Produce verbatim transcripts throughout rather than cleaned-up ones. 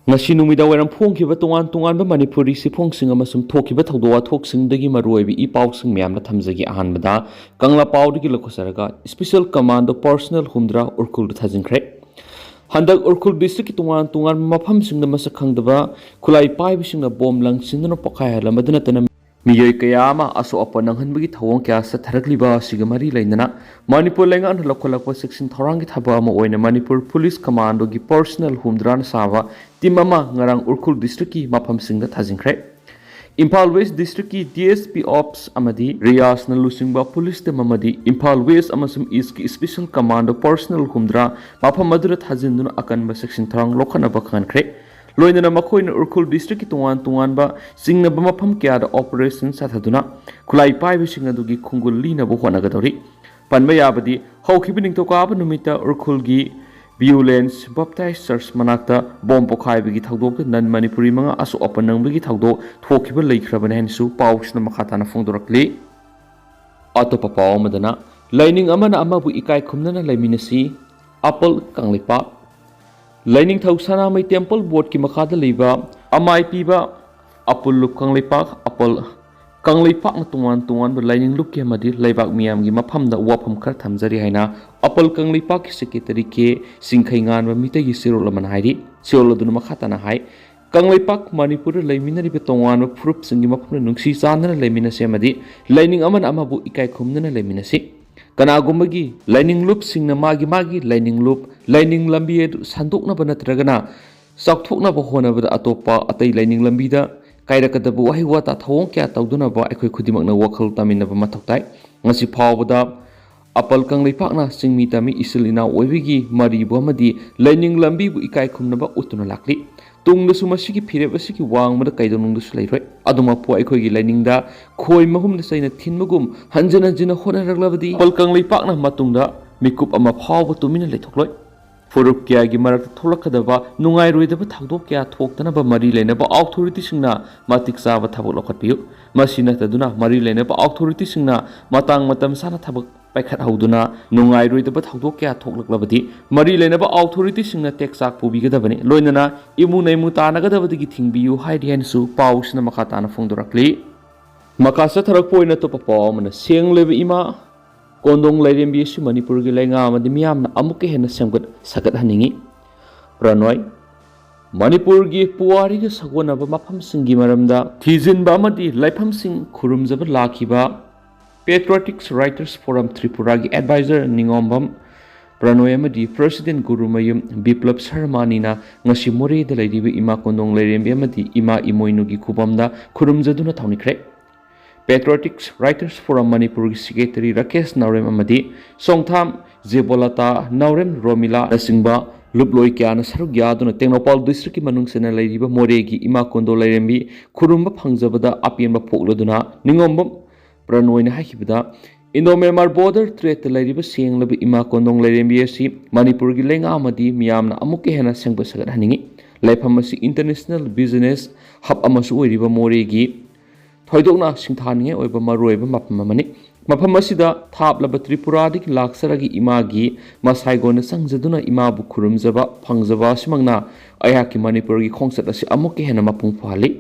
ꯉꯁꯤ ꯅꯨꯃꯤꯗꯥꯡ ꯋꯥꯏꯔꯝ ꯐꯣꯡꯈꯤꯕ ꯇꯣꯉꯥꯟ ꯇꯣꯉꯥꯟꯕ ꯃꯅꯤꯄꯨꯔꯤ ꯁꯤꯐꯣꯡꯁꯤꯡ ꯑꯃꯁꯨꯡ ꯊꯣꯛꯈꯤꯕ ꯊꯧꯗꯣꯛ ꯋꯥꯊꯣꯛꯁꯤꯡꯗꯒꯤ ꯃꯔꯨꯑꯣꯏꯕ ꯏ ꯄꯥꯎꯁꯤꯡ ꯃꯌꯥꯝꯅ ꯊꯝꯖꯒꯦ꯫ ꯑꯍꯥꯟꯕꯗ ꯀꯪꯂꯥ ꯄꯥꯎꯗꯒꯤ ꯂꯧꯈꯠꯆꯔꯒ, Special Commando personnel ꯍꯨꯝꯗ꯭ꯔꯥ ꯎꯔꯈꯨꯜꯗ ꯊꯥꯖꯤꯟꯈ꯭ꯔꯦ꯫ ꯍꯟꯗꯛ ꯎꯔꯈꯨꯜ district ꯀꯤ ꯇꯣꯉꯥꯟ ꯇꯣꯉꯥꯟꯕ ꯃꯐꯝꯁꯤꯡꯗ ꯃꯁꯛ ꯈꯪꯗꯕ ꯈꯨꯠꯂꯥꯏ ꯄꯥꯏꯕꯁꯤꯡꯅ ꯕꯣꯝ ꯂꯪꯁꯤꯟꯗꯨꯅ ꯄꯣꯈꯥꯏꯍꯜꯂꯝꯕꯗ ꯅꯠꯇꯅ, ꯃꯤꯑꯣꯏ ꯀꯌꯥ ꯑꯃ ꯑꯁꯣꯛ ꯑꯄꯟ ꯅꯪꯍꯟꯕꯒꯤ ꯊꯧꯑꯣꯡ ꯀꯌꯥ ꯆꯠꯊꯔꯛꯂꯤꯕ ꯑꯁꯤꯒ ꯃꯔꯤ ꯂꯩꯅꯅ, ꯃꯅꯤꯄꯨꯔ ꯂꯩꯉꯥꯛꯅ ꯂꯧꯈꯠꯂꯛꯄ ꯆꯦꯛꯁꯤꯟ ꯊꯧꯔꯥꯡꯒꯤ ꯊꯕꯛ ꯑꯃ ꯑꯣꯏꯅ ꯃꯅꯤꯄꯨꯔ ꯄꯨꯂꯤꯁ ꯀꯃꯥꯟꯗꯣꯒꯤ personnel ꯍꯨꯝꯗ꯭ꯔꯥꯅ ꯁꯥꯕ team ꯑꯃ ꯉꯔꯥꯡ ꯎꯔꯈꯨꯜ district ꯀꯤ ꯃꯐꯝꯁꯤꯡꯗ ꯊꯥꯖꯤꯟꯈ꯭ꯔꯦ꯫ ꯏꯝꯐꯥꯜ West district ꯀꯤ D S P Ops ꯑꯃꯗꯤ ꯔꯤꯌꯥꯁꯅ ꯂꯨꯆꯤꯡꯕ ꯄꯨꯂꯤꯁ team ꯑꯃꯗꯤ ꯏꯝꯐꯥꯜ West ꯑꯃꯁꯨꯡ East ꯀꯤ Special Commando personnel ꯍꯨꯝꯗ꯭ꯔꯥ ꯃꯐꯝ ꯑꯗꯨꯗ ꯊꯥꯖꯤꯟꯗꯨꯅ ꯑꯀꯟꯕ ꯆꯦꯛꯁꯤꯟ ꯊꯧꯔꯥꯡ ꯂꯧꯈꯠꯅꯕ ꯈꯪꯍꯟꯈ꯭ꯔꯦ꯫ ꯂꯣꯏꯅꯅ ꯃꯈꯣꯏꯅ ꯎꯔꯈꯨꯜ district ꯀꯤ ꯇꯣꯉꯥꯟ ꯇꯣꯉꯥꯟꯕ ꯆꯤꯡꯅꯕ ꯃꯐꯝ ꯀꯌꯥꯗ operation ꯆꯠꯊꯗꯨꯅ ꯈꯨꯠꯂꯥꯏ ꯄꯥꯏꯕꯁꯤꯡ ꯑꯗꯨꯒꯤ ꯈꯣꯡꯒꯨꯜ ꯂꯤꯅꯕ ꯍꯣꯠꯅꯒꯗꯧꯔꯤ꯫ ꯄꯟꯕ ꯌꯥꯕꯗꯤ, ꯍꯧꯈꯤꯕ ꯅꯤꯡꯊꯧꯀꯥꯕ ꯅꯨꯃꯤꯠꯇ ꯎꯔꯈꯨꯜꯒꯤ Violence Baptist Church ꯃꯅꯥꯛꯇ ꯕꯣꯝ ꯄꯣꯈꯥꯏꯕꯒꯤ ꯊꯧꯗꯣꯛꯇ non ꯃꯅꯤꯄꯨꯔꯤ ꯃꯉꯥ ꯑꯁꯣꯛ ꯑꯄꯟ ꯅꯪꯕꯒꯤ ꯊꯧꯗꯣꯛ ꯊꯣꯛꯈꯤꯕ ꯂꯩꯈ꯭ꯔꯕꯅꯤ ꯍꯥꯏꯅꯁꯨ ꯄꯥꯎꯁꯤꯅ ꯃꯈꯥ ꯇꯥꯅ ꯐꯣꯡꯗꯣꯔꯛꯂꯤ꯫ ꯑꯇꯣꯞꯄ ꯄꯥꯎ ꯑꯃꯗꯅ, ꯂꯥꯏꯅꯤꯡ ꯑꯃꯅ ꯑꯃꯕꯨ ꯏꯀꯥꯏ ꯈꯨꯝꯅꯅ ꯂꯩꯃꯤꯟꯅꯁꯤ, ꯑꯄꯜ ꯀꯪꯂꯩꯄꯥꯛ꯫ ꯂꯥꯏꯅꯤꯡꯊꯧ ꯁꯅꯥꯃꯍꯤ Temple Board ꯀꯤ ꯃꯈꯥꯗ ꯂꯩꯕ ꯑꯃꯥꯏ ꯄꯤꯕ ꯑꯄꯨꯜ ꯂꯨꯞ ꯀꯪꯂꯩꯄꯥꯛ, ꯑꯄꯜ ꯀꯪꯂꯩꯄꯥꯛꯅ ꯇꯣꯉꯥꯟ ꯇꯣꯉꯥꯟꯕ ꯂꯥꯏꯅꯤꯡ ꯂꯨꯞꯀꯤ ꯑꯃꯗꯤ ꯂꯩꯕꯥꯛ ꯃꯤꯌꯥꯝꯒꯤ ꯃꯐꯝꯗ ꯋꯥꯐꯝ ꯈꯔ ꯊꯝꯖꯔꯤ ꯍꯥꯏꯅ ꯑꯄꯜ ꯀꯪꯂꯩꯄꯥꯛꯀꯤ secretary ꯀꯦ ꯆꯤꯡꯈꯩꯉꯥꯟꯕ ꯃꯤꯇꯩꯒꯤ ꯆꯦꯔꯣꯜ ꯑꯃꯅ ꯍꯥꯏꯔꯤ꯫ ꯆꯦꯔꯣꯜ ꯑꯗꯨꯅ ꯃꯈꯥ ꯇꯥꯅ ꯍꯥꯏ, ꯀꯪꯂꯩꯄꯥꯛ ꯃꯅꯤꯄꯨꯔꯗ ꯂꯩꯃꯤꯟꯅꯔꯤꯕ ꯇꯣꯉꯥꯟꯕ ꯐꯨꯔꯨꯞꯁꯤꯡꯒꯤ ꯃꯐꯝꯗ ꯅꯨꯡꯁꯤ ꯆꯥꯟꯅꯅ ꯂꯩꯃꯤꯟꯅꯁꯤ ꯑꯃꯗꯤ ꯂꯥꯏꯅꯤꯡ ꯑꯃꯅ ꯑꯃꯕꯨ ꯏꯀꯥꯏ ꯈꯨꯝꯅꯅ ꯂꯩꯃꯤꯟꯅꯁꯤ꯫ ꯀꯅꯥꯒꯨꯝꯕꯒꯤ ꯂꯥꯏꯅꯤꯡ ꯂꯨꯞꯁꯤꯡꯅ ꯃꯥꯒꯤ ꯃꯥꯒꯤ ꯂꯥꯏꯅꯤꯡ ꯂꯨꯞ, ꯂꯥꯏꯅꯤꯡ ꯂꯝꯕꯤ ꯑꯗꯨ ꯁꯟꯗꯣꯛꯅꯕ ꯅꯠꯇ꯭ꯔꯒꯅ ꯆꯥꯎꯊꯣꯛꯅꯕ ꯍꯣꯠꯅꯕꯗ ꯑꯇꯣꯞꯄ ꯑꯇꯩ ꯂꯥꯏꯅꯤꯡ ꯂꯝꯕꯤꯗ ꯀꯥꯏꯔꯛꯀꯗꯕ ꯋꯥꯍꯩ ꯋꯥꯇꯥ ꯊꯧꯑꯣꯡ ꯀꯌꯥ ꯇꯧꯗꯅꯕ ꯑꯩꯈꯣꯏ ꯈꯨꯗꯤꯡꯃꯛꯅ ꯋꯥꯈꯜ ꯇꯥꯃꯤꯟꯅꯕ ꯃꯊꯧ ꯇꯥꯏ꯫ ꯉꯁꯤ ꯐꯥꯎꯕꯗ ꯑꯄꯜ ꯀꯪꯂꯩꯄꯥꯛꯅ ꯆꯤꯡꯃꯤ ꯇꯝꯃꯤ ꯏꯆꯤꯜ ꯏꯅꯥꯎ ꯑꯣꯏꯕꯒꯤ ꯃꯔꯤꯕꯨ ꯑꯃꯗꯤ ꯂꯥꯏꯅꯤꯡ ꯂꯝꯕꯤꯕꯨ ꯏꯀꯥꯏ ꯈꯨꯝꯅꯕ ꯎꯠꯇꯨꯅ ꯂꯥꯛꯂꯤ꯫ ꯇꯨꯡꯗꯁꯨ ꯃꯁꯤꯒꯤ ꯐꯤꯔꯦꯞ ꯑꯁꯤꯒꯤ ꯋꯥꯡꯃꯗ ꯀꯩꯗꯧꯅꯨꯡꯗꯁꯨ ꯂꯩꯔꯣꯏ꯫ ꯑꯗꯨꯃꯛꯄꯨ ꯑꯩꯈꯣꯏꯒꯤ ꯂꯥꯏꯅꯤꯡꯗ ꯈꯣꯏ ꯃꯍꯨꯝꯅ ꯆꯩꯅ ꯊꯤꯟꯕꯒꯨꯝ ꯍꯟꯖꯤꯟ ꯍꯟꯖꯤꯟꯅ ꯍꯣꯠꯅꯔꯛꯂꯕꯗꯤ, ꯑꯄꯜ ꯀꯪꯂꯩꯄꯥꯛꯅ ꯃꯇꯨꯡꯗ ꯃꯤꯀꯨꯞ ꯑꯃ ꯐꯥꯎꯕ ꯇꯨꯃꯤꯟꯅ ꯂꯩꯊꯣꯛꯂꯣꯏ꯫ ꯐꯨꯔꯨꯞ ꯀꯌꯥꯒꯤ ꯃꯔꯛꯇ ꯊꯣꯛꯂꯛꯀꯗꯕ ꯅꯨꯡꯉꯥꯏꯔꯣꯏꯗꯕ ꯊꯧꯗꯣꯛ ꯀꯌꯥ ꯊꯣꯛꯇꯅꯕ ꯃꯔꯤ ꯂꯩꯅꯕ ꯑꯣꯊꯣꯔꯤꯇꯤꯁꯤꯡꯅ ꯃꯇꯤꯛ ꯆꯥꯕ ꯊꯕꯛ ꯂꯧꯈꯠꯄꯤꯌꯨ꯫ ꯃꯁꯤ ꯅꯠꯇꯗꯨꯅ ꯃꯔꯤ ꯂꯩꯅꯕ ꯑꯣꯊꯣꯔꯤꯇꯤꯁꯤꯡꯅ ꯃꯇꯥꯡ ꯃꯇꯝ ꯆꯥꯅ ꯊꯕꯛ ꯄꯥꯏꯈꯠꯍꯧꯗꯨꯅ ꯅꯨꯡꯉꯥꯏꯔꯣꯏꯗꯕ ꯊꯧꯗꯣꯛ ꯀꯌꯥ ꯊꯣꯛꯂꯛꯂꯕꯗꯤ ꯃꯔꯤ ꯂꯩꯅꯕ ꯑꯣꯊꯣꯔꯤꯇꯤꯁꯤꯡꯅ ꯇꯦꯛꯆꯥꯛ ꯄꯨꯕꯤꯒꯗꯕꯅꯤ꯫ ꯂꯣꯏꯅꯅ ꯏꯃꯨ ꯅꯩꯃꯨ ꯇꯥꯅꯒꯗꯕꯗꯒꯤ ꯊꯤꯡꯕꯤꯌꯨ ꯍꯥꯏꯔꯤ ꯍꯥꯏꯅꯁꯨ ꯄꯥꯎꯁꯤꯅ ꯃꯈꯥ ꯇꯥꯅ ꯐꯣꯡꯗꯣꯔꯛꯂꯤ꯫ ꯃꯈꯥ ꯆꯠꯊꯔꯛꯄ ꯑꯣꯏꯅ ꯑꯇꯣꯞꯄ ꯄꯥꯎ ꯑꯃꯅ, ꯁꯦꯡꯂꯕ ꯏꯃꯥ ꯀꯣꯟꯗꯣꯡ ꯂꯥꯏꯔꯦꯝꯕꯤ ꯑꯁꯤ ꯃꯅꯤꯄꯨꯔꯒꯤ ꯂꯩꯉꯥꯛ ꯑꯃꯗꯤ ꯃꯤꯌꯥꯝꯅ ꯑꯃꯨꯛꯀ ꯍꯦꯟꯅ ꯁꯦꯝꯒꯠ ꯁꯥꯒꯠꯍꯟꯅꯤꯡꯏ꯫ ꯄ꯭ꯔꯅꯣꯏ꯫ ꯃꯅꯤꯄꯨꯔꯒꯤ ꯄꯨꯋꯥꯔꯤꯒ ꯁꯥꯒꯣꯟꯅꯕ ꯃꯐꯝꯁꯤꯡꯒꯤ ꯃꯔꯝꯗ ꯊꯤꯖꯤꯟꯕ ꯑꯃꯗꯤ ꯂꯥꯏꯐꯝꯁꯤꯡ ꯈꯨꯔꯨꯝꯖꯕ ꯂꯥꯛꯈꯤꯕ Patriotic Writers Forum ꯇ꯭ꯔꯤꯄꯨꯔꯥꯒꯤ advisor ꯅꯤꯉꯣꯝꯕꯝ ꯄ꯭ꯔꯅꯣꯏ ꯑꯃꯗꯤ president ꯒꯨꯔꯨꯃꯌꯨꯝ ꯕꯤꯄ꯭ꯂꯕ ꯁꯔꯃ ꯑꯅꯤꯅ ꯉꯁꯤ ꯃꯣꯔꯦꯗ ꯂꯩꯔꯤꯕ ꯏꯃꯥ ꯀꯣꯟꯗꯣꯡ ꯂꯥꯏꯔꯦꯝꯕꯤ ꯑꯃꯗꯤ ꯏꯃꯥ ꯏꯃꯣꯏꯅꯨꯒꯤ ꯈꯨꯕꯝꯗ ꯈꯨꯔꯨꯝꯖꯗꯨꯅ ꯊꯧꯅꯤꯈ꯭ꯔꯦ꯫ Patriotic Writers Forum ꯃꯅꯤꯄꯨꯔꯒꯤ secretary ꯔꯥꯀꯦꯁ ꯅꯥꯎꯔꯦꯝ ꯑꯃꯗꯤ ꯁꯣꯡꯊꯥꯝ ꯖꯦꯕꯣꯂꯥꯇꯥ, ꯅꯥꯎꯔꯦꯝ ꯔꯣꯃꯤꯂꯥꯅꯆꯤꯡꯕ ꯂꯨꯞꯂꯣꯏ ꯀꯌꯥꯅ ꯁꯔꯨꯛ ꯌꯥꯗꯨꯅ ꯇꯦꯡꯅꯧꯄꯥꯜ district ꯀꯤ ꯃꯅꯨꯡ ꯆꯟꯅ ꯂꯩꯔꯤꯕ ꯃꯣꯔꯦꯒꯤ ꯏꯃꯥ ꯀꯣꯟꯗꯣ ꯂꯥꯏꯔꯦꯝꯕꯤ ꯈꯨꯔꯨꯝꯕ ꯐꯪꯖꯕꯗ ꯑꯄꯦꯟꯕ ꯄꯣꯛꯂꯗꯨꯅ ꯅꯤꯉꯣꯝꯕꯝ ꯄ꯭ꯔꯅꯣꯏꯅ ꯍꯥꯏꯈꯤꯕꯗ, Indo Myanmar border ꯇꯔꯦꯠꯇ ꯂꯩꯔꯤꯕ ꯁꯦꯡꯂꯕ ꯏꯃꯥ ꯀꯣꯟꯗꯣꯡ ꯂꯥꯏꯔꯦꯝꯕꯤ ꯑꯁꯤ ꯃꯅꯤꯄꯨꯔꯒꯤ ꯂꯩꯉꯥꯛ ꯑꯃꯗꯤ ꯃꯤꯌꯥꯝꯅ ꯑꯃꯨꯛꯀ ꯍꯦꯟꯅ ꯁꯦꯝꯒꯠ ꯁꯥꯒꯠꯍꯟꯅꯤꯡꯏ꯫ ꯂꯩꯐꯝ ꯑꯁꯤ international business hub ꯑꯃꯁꯨ ꯑꯣꯏꯔꯤꯕ ꯃꯣꯔꯦꯒꯤ ꯊꯣꯏꯗꯣꯛꯅ ꯁꯤꯡꯊꯥꯅꯤꯡꯉꯥꯏ ꯑꯣꯏꯕ ꯃꯔꯨꯑꯣꯏꯕ ꯃꯐꯝ ꯑꯃꯅꯤ꯫ ꯃꯐꯝ ꯑꯁꯤꯗ ꯊꯥꯞꯂꯕ ꯇ꯭ꯔꯤꯄꯨꯔꯥꯗꯒꯤ ꯂꯥꯛꯆꯔꯒ ꯏꯃꯥꯒꯤ ꯃꯁꯥꯏꯒꯣꯟꯅ ꯆꯪꯖꯗꯨꯅ ꯏꯃꯥꯕꯨ ꯈꯨꯔꯨꯝꯖꯕ ꯐꯪꯖꯕ ꯑꯁꯤꯃꯛꯅ ꯑꯩꯍꯥꯛꯀꯤ ꯃꯅꯤꯄꯨꯔꯒꯤ ꯈꯣꯡꯆꯠ ꯑꯁꯤ ꯑꯃꯨꯛꯀ ꯍꯦꯟꯅ ꯃꯄꯨꯡ ꯐꯥꯍꯜꯂꯤ꯫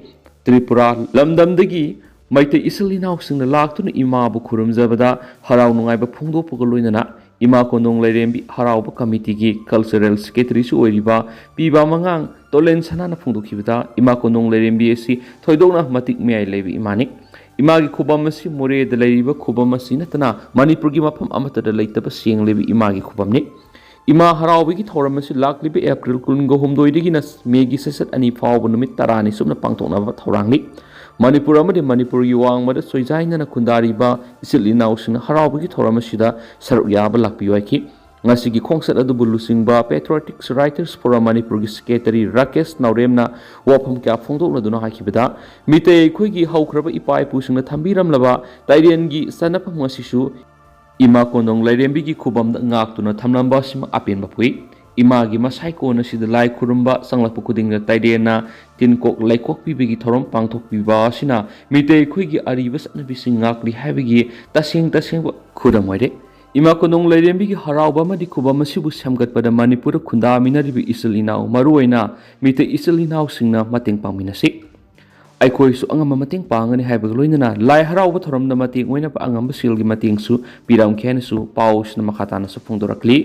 ꯇ꯭ꯔꯤꯄꯨꯔꯥ ꯂꯝꯗꯝꯗꯒꯤ ꯃꯩꯇꯩ ꯏꯆꯤꯜ ꯏꯅꯥꯎꯁꯤꯡꯅ ꯂꯥꯛꯇꯨꯅ ꯏꯃꯥꯕꯨ ꯈꯨꯔꯨꯝꯖꯕꯗ ꯍꯔꯥꯎ ꯅꯨꯡꯉꯥꯏꯕ ꯐꯣꯡꯗꯣꯛꯄꯒ ꯂꯣꯏꯅꯅ ꯏꯃꯥ ꯀꯣꯟꯗꯣꯡ ꯂꯥꯏꯔꯦꯝꯕꯤ ꯍꯔꯥꯎꯕ ꯀꯃꯤꯇꯤꯒꯤ cultural secretary ꯁꯨ ꯑꯣꯏꯔꯤꯕ ꯄꯤꯕꯥ ꯃꯉꯥꯡ ꯇꯣꯂꯦꯟ ꯁꯅꯥꯅ ꯐꯣꯡꯗꯣꯛꯈꯤꯕꯗ, ꯏꯃꯥ ꯀꯣꯟꯗꯣꯡ ꯂꯥꯏꯔꯦꯝꯕꯤ ꯑꯁꯤ ꯊꯣꯏꯗꯣꯛꯅ ꯃꯇꯤꯛ ꯃꯌꯥꯏ ꯂꯩꯕ ꯏꯃꯥꯅꯤ꯫ ꯏꯃꯥꯒꯤ ꯈꯨꯕꯝ ꯑꯁꯤ ꯃꯣꯔꯦꯗ ꯂꯩꯔꯤꯕ ꯈꯨꯕꯝ ꯑꯁꯤ ꯅꯠꯇꯅ ꯃꯅꯤꯄꯨꯔꯒꯤ ꯃꯐꯝ ꯑꯃꯠꯇꯗ ꯂꯩꯇꯕ ꯁꯦꯡꯂꯕ ꯏꯃꯥꯒꯤ ꯈꯨꯕꯝꯅꯤ꯫ ꯏꯃꯥ ꯍꯔꯥꯎꯕꯒꯤ ꯊꯧꯔꯝ ꯑꯁꯤ ꯂꯥꯛꯂꯤꯕ ꯑꯦꯄ꯭ꯔꯤꯜ ꯀꯨꯟꯒ ꯍꯨꯝꯗꯣꯏꯗꯒꯤꯅ ꯃꯦꯒꯤ ꯁꯦꯁꯟ ꯑꯅꯤ ꯐꯥꯎꯕ ꯅꯨꯃꯤꯠ ꯇꯔꯥꯅꯤ ꯆꯨꯞꯅ ꯄꯥꯡꯊꯣꯛꯅꯕ ꯊꯧꯔꯥꯡꯅꯤ꯫ ꯃꯅꯤꯄꯨꯔ ꯑꯃꯗꯤ ꯃꯅꯤꯄꯨꯔꯒꯤ ꯋꯥꯡꯃꯗ ꯆꯣꯏꯖꯥꯏꯅꯅ ꯈꯨꯟꯗꯥꯔꯤꯕ ꯏꯆꯤꯜ ꯏꯅꯥꯎꯁꯤꯡꯅ ꯍꯔꯥꯎꯕꯒꯤ ꯊꯧꯔꯝ ꯑꯁꯤꯗ ꯁꯔꯨꯛ ꯌꯥꯕ ꯂꯥꯛꯄꯤꯌꯨ ꯍꯥꯏꯈꯤ꯫ ꯉꯁꯤꯒꯤ ꯈꯣꯡꯆꯠ ꯑꯗꯨꯕꯨ ꯂꯨꯆꯤꯡꯕ Patriotic Writers Forum ꯃꯅꯤꯄꯨꯔꯒꯤ secretary ꯔꯥꯀꯦꯁ ꯅꯥꯎꯔꯦꯝꯅ ꯋꯥꯐꯝ ꯀꯌꯥ ꯐꯣꯡꯗꯣꯛꯂꯗꯨꯅ ꯍꯥꯏꯈꯤꯕꯗ, ꯃꯤꯇꯩ ꯑꯩꯈꯣꯏꯒꯤ ꯍꯧꯈ꯭ꯔꯕ ꯏꯄꯥ ꯏꯄꯨꯁꯤꯡꯅ ꯊꯝꯕꯤꯔꯝꯂꯕ ꯇꯥꯏꯔꯦꯟꯒꯤ ꯆꯠꯅꯐꯝ ꯑꯁꯤꯁꯨ ꯏꯃꯥ ꯀꯣꯟꯗꯣꯡ ꯂꯥꯏꯔꯦꯝꯕꯤꯒꯤ ꯈꯨꯕꯝꯗ ꯉꯥꯛꯇꯨꯅ ꯊꯝꯂꯝꯕ ꯑꯁꯤꯃꯛ ꯑꯄꯦꯟꯕ ꯄꯣꯛꯏ꯫ ꯏꯃꯥꯒꯤ ꯃꯁꯥꯏꯀꯣꯟ ꯑꯁꯤꯗ ꯂꯥꯏ ꯈꯨꯔꯨꯝꯕ ꯆꯪꯂꯛꯄ ꯈꯨꯗꯤꯡꯗ ꯇꯥꯏꯔꯦꯟꯅ ꯇꯤꯟꯀꯣꯛ ꯂꯩꯀꯣꯛ ꯄꯤꯕꯒꯤ ꯊꯧꯔꯝ ꯄꯥꯡꯊꯣꯛꯄꯤꯕ ꯑꯁꯤꯅ ꯃꯤꯇꯩ ꯑꯩꯈꯣꯏꯒꯤ ꯑꯔꯤꯕ ꯆꯠꯅꯕꯤꯁꯤꯡ ꯉꯥꯛꯂꯤ ꯍꯥꯏꯕꯒꯤ ꯇꯁꯦꯡ ꯇꯁꯦꯡꯕ ꯈꯨꯗꯝ ꯑꯣꯏꯔꯦ꯫ ꯏꯃꯥ ꯀꯣꯅꯨꯡ ꯂꯥꯏꯔꯦꯝꯕꯤꯒꯤ ꯍꯔꯥꯎꯕ ꯑꯃꯗꯤ ꯈꯨꯕꯝ ꯑꯁꯤꯕꯨ ꯁꯦꯝꯒꯠꯄꯗ ꯃꯅꯤꯄꯨꯔꯗ ꯈꯨꯟꯗꯥꯃꯤꯟꯅꯔꯤꯕ ꯏꯆꯤꯜ ꯏꯅꯥꯎ, ꯃꯔꯨꯑꯣꯏꯅ ꯃꯤꯇꯩ ꯏꯆꯤꯜ ꯏꯅꯥꯎꯁꯤꯡꯅ ꯃꯇꯦꯡ ꯄꯥꯡꯃꯤꯟꯅꯁꯤ꯫ ꯑꯩꯈꯣꯏꯁꯨ ꯑꯉꯝꯕ ꯃꯇꯦꯡ ꯄꯥꯡꯒꯅꯤ ꯍꯥꯏꯕꯒ ꯂꯣꯏꯅꯅ ꯂꯥꯏ ꯍꯔꯥꯎꯕ ꯊꯧꯔꯝꯗ ꯃꯇꯦꯡ ꯑꯣꯏꯅꯕ ꯑꯉꯝꯕ ꯁꯦꯜꯒꯤ ꯃꯇꯦꯡꯁꯨ ꯄꯤꯔꯝꯈꯤ ꯍꯥꯏꯅꯁꯨ ꯄꯥꯎꯁꯤꯅ ꯃꯈꯥ ꯇꯥꯅꯁꯨ ꯐꯣꯡꯗꯣꯔꯛꯂꯤ꯫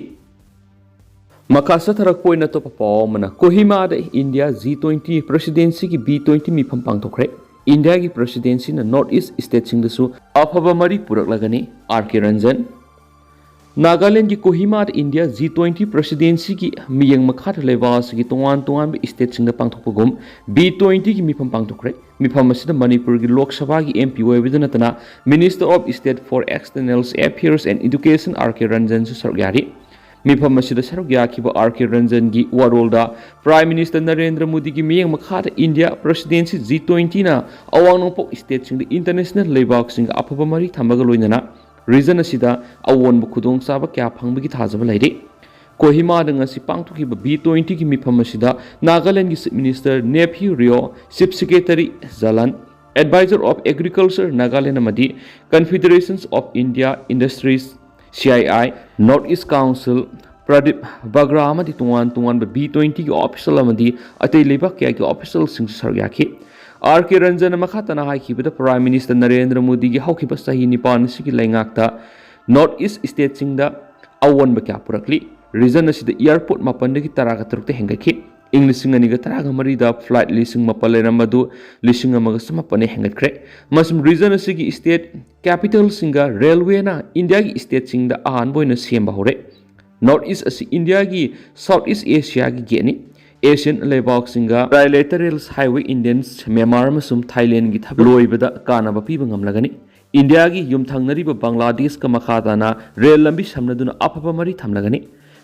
ꯃꯈꯥ ꯆꯠꯊꯔꯛꯄ ꯑꯣꯏꯅ ꯑꯇꯣꯞꯄ ꯄꯥꯎ ꯑꯃꯅ, ꯀꯣꯍꯤꯃꯥꯗ ꯏꯟꯗꯤꯌꯥ ꯖꯤ ꯇ꯭ꯋꯦꯟꯇꯤ ꯄ꯭ꯔꯦꯁꯤꯗꯦꯟꯁꯤꯒꯤ ꯕꯤ ꯇ꯭ꯋꯦꯟꯇꯤ ꯃꯤꯐꯝ ꯄꯥꯡꯊꯣꯛꯈ꯭ꯔꯦ꯫ ꯏꯟꯗꯤꯌꯥꯒꯤ ꯄ꯭ꯔꯦꯁꯤꯗꯦꯟꯁꯤꯅ ꯅꯣꯔꯠ ꯏꯁ ꯁ꯭ꯇꯦꯠꯁꯤꯡꯗꯁꯨ ꯑꯐꯕ ꯃꯔꯤ ꯄꯨꯔꯛꯂꯒꯅꯤ, ꯑꯥꯔ ꯀꯦ ꯔꯟꯖꯟ꯫ ꯅꯥꯒꯥꯂꯦꯟꯗꯒꯤ ꯀꯣꯍꯤꯃꯥꯗ ꯏꯟꯗꯤꯌꯥ ꯖꯤ ꯇ꯭ꯋꯦꯟꯇꯤ ꯄ꯭ꯔꯦꯁꯤꯗꯦꯟꯁꯤꯒꯤ ꯃꯤꯠꯌꯦꯡ ꯃꯈꯥꯗ ꯂꯩꯕꯥꯛ ꯑꯁꯤꯒꯤ ꯇꯣꯉꯥꯟ ꯇꯣꯉꯥꯟꯕ ꯁ꯭ꯇꯦꯠꯁꯤꯡꯗ ꯄꯥꯡꯊꯣꯛꯄꯒꯨꯝ ꯕꯤ ꯇ꯭ꯋꯦꯟꯇꯤꯒꯤ ꯃꯤꯐꯝ ꯄꯥꯡꯊꯣꯛꯈ꯭ꯔꯦ꯫ ꯃꯤꯐꯝ ꯑꯁꯤꯗ ꯃꯅꯤꯄꯨꯔꯒꯤ ꯂꯣꯛ ꯁꯚꯥꯒꯤ ꯑꯦꯝ ꯄꯤ ꯑꯣꯏꯕꯗ ꯅꯠꯇꯅ Minister of State for External Affairs and Education R K ꯔꯟꯖꯟꯁꯨ ꯁꯔꯨꯛ ꯌꯥꯔꯤ꯫ ꯃꯤꯐꯝ ꯑꯁꯤꯗ ꯁꯔꯨꯛ ꯌꯥꯈꯤꯕ ꯑꯥꯔ ꯀꯦ ꯔꯟꯖꯟꯒꯤ ꯋꯥꯔꯣꯜꯗ Prime Minister ꯅꯔꯦꯟꯗ꯭ꯔ ꯃꯣꯗꯤꯒꯤ ꯃꯤꯠꯌꯦꯡ ꯃꯈꯥꯗ ꯏꯟꯗꯤꯌꯥ ꯄ꯭ꯔꯦꯁꯤꯗꯦꯟꯁꯤ ꯖꯤ ꯇ꯭ꯋꯦꯟꯇꯤꯅ ꯑꯋꯥꯡ ꯅꯣꯡꯄꯣꯛ ꯁ꯭ꯇꯦꯠꯁꯤꯡꯗ ꯏꯟꯇꯔꯅꯦꯁꯅꯦꯜ ꯂꯩꯕꯥꯛꯁꯤꯡꯒ ꯑꯐꯕ ꯃꯔꯤ ꯊꯝꯕꯒ ꯂꯣꯏꯅꯅ ꯔꯤꯖꯟ ꯑꯁꯤꯗ ꯑꯑꯣꯟꯕ ꯈꯨꯗꯣꯡꯆꯥꯕ ꯀꯌꯥ ꯐꯪꯕꯒꯤ ꯊꯥꯖꯕ ꯂꯩꯔꯤ꯫ ꯀꯣꯍꯤꯃꯥꯗ ꯉꯁꯤ ꯄꯥꯡꯊꯣꯛꯈꯤꯕ ꯕꯤ ꯇ꯭ꯋꯦꯟꯇꯤꯒꯤ ꯃꯤꯐꯝ ꯑꯁꯤꯗ ꯅꯥꯒꯥꯂꯦꯟꯗꯒꯤ Chief Minister Neiphiu Rio, Chief Secretary ꯖꯂꯟ, Advisor of Agriculture Nagaland ꯑꯃꯗꯤ Confederations of India Industries, C I I, North East Council, Pradeep ꯕꯒ꯭ꯔꯥ ꯑꯃꯗꯤ ꯇꯣꯉꯥꯟ ꯇꯣꯉꯥꯟꯕ ꯕꯤ ꯇ꯭ꯋꯦꯟꯇꯤꯒꯤ ꯑꯣꯐꯤꯁꯤꯌꯦꯜ ꯑꯃꯗꯤ ꯑꯇꯩ ꯂꯩꯕꯥꯛ ꯀꯌꯥꯒꯤ ꯑꯣꯐꯤꯁꯤꯌꯦꯜꯁꯤꯡꯁꯨ ꯁꯔꯨꯛ ꯌꯥꯈꯤ꯫ ꯑꯥꯔ ꯀꯦ ꯔꯟꯖꯟꯅ ꯃꯈꯥ ꯇꯥꯅ ꯍꯥꯏꯈꯤꯕꯗ, Prime Minister ꯅꯔꯦꯟꯗ꯭ꯔ ꯃꯣꯗꯤꯒꯤ ꯍꯧꯈꯤꯕ ꯆꯍꯤ ꯅꯤꯄꯥꯟ ꯑꯁꯤꯒꯤ ꯂꯩꯉꯥꯛꯇ ꯅꯣꯔꯠ ꯏꯁ ꯁ꯭ꯇꯦꯠꯁꯤꯡꯗ ꯑꯑꯣꯟꯕ ꯀꯌꯥ ꯄꯨꯔꯛꯂꯤ꯫ ꯔꯤꯖꯟ ꯑꯁꯤꯗ ꯑꯦꯌꯔꯄꯣꯔꯠ ꯃꯥꯄꯟꯗꯒꯤ ꯇꯔꯥꯒ ꯇꯔꯨꯛꯇ ꯍꯦꯟꯒꯠꯈꯤ꯫ ꯏꯪ ꯂꯤꯁꯤꯡ ꯑꯅꯤꯒ ꯇꯔꯥꯒ ꯃꯔꯤꯗ ꯐ꯭ꯂꯥꯏꯠ ꯂꯤꯁꯤꯡ ꯃꯥꯄꯟ ꯂꯩꯔꯝꯕꯗꯨ ꯂꯤꯁꯤꯡ ꯑꯃꯒ ꯆꯥꯃꯥꯄꯟ ꯍꯦꯟꯒꯠꯈ꯭ꯔꯦ꯫ ꯃꯁꯤꯝ ꯔꯤꯖꯟ ꯑꯁꯤꯒꯤ ꯁ꯭ꯇꯦꯠ ꯀꯦꯄꯤꯇꯦꯜꯁꯤꯡꯒ ꯔꯦꯜꯋꯦꯅ ꯏꯟꯗꯤꯌꯥꯒꯤ ꯁ꯭ꯇꯦꯠꯁꯤꯡꯗ ꯑꯍꯥꯟꯕ ꯑꯣꯏꯅ ꯁꯦꯝꯕ ꯍꯧꯔꯦ꯫ ꯅꯣꯔꯠ ꯏꯁ ꯑꯁꯤ ꯏꯟꯗꯤꯌꯥꯒꯤ ꯁꯥꯎꯠ ꯏꯁ ꯑꯦꯁꯤꯌꯥꯒꯤ ꯒꯦꯠꯅꯤ꯫ ꯑꯦꯁꯤꯌꯟ ꯂꯩꯕꯥꯛꯁꯤꯡꯒ ꯇ꯭ꯔꯥꯏꯂꯦꯇꯔꯦꯜꯁ ꯍꯥꯏꯋꯦ ꯏꯟꯗꯤꯌꯟꯁ, ꯃ꯭ꯌꯥꯟꯃꯥꯔ ꯑꯃꯁꯨꯡ ꯊꯥꯏꯂꯦꯟꯒꯤ ꯊꯕꯛ ꯂꯣꯏꯕꯗ ꯀꯥꯟꯅꯕ ꯄꯤꯕ ꯉꯝꯂꯒꯅꯤ꯫ ꯏꯟꯗꯤꯌꯥꯒꯤ ꯌꯨꯝꯊꯪꯅꯔꯤꯕ ꯕꯪꯒ꯭ꯂꯥꯗꯦꯁꯀ ꯃꯈꯥ ꯇꯥꯅ ꯔꯦꯜ ꯂꯝꯕꯤ ꯁꯝꯅꯗꯨꯅ ꯑꯐꯕ ꯃꯔꯤ ꯊꯝꯂꯒꯅꯤ꯫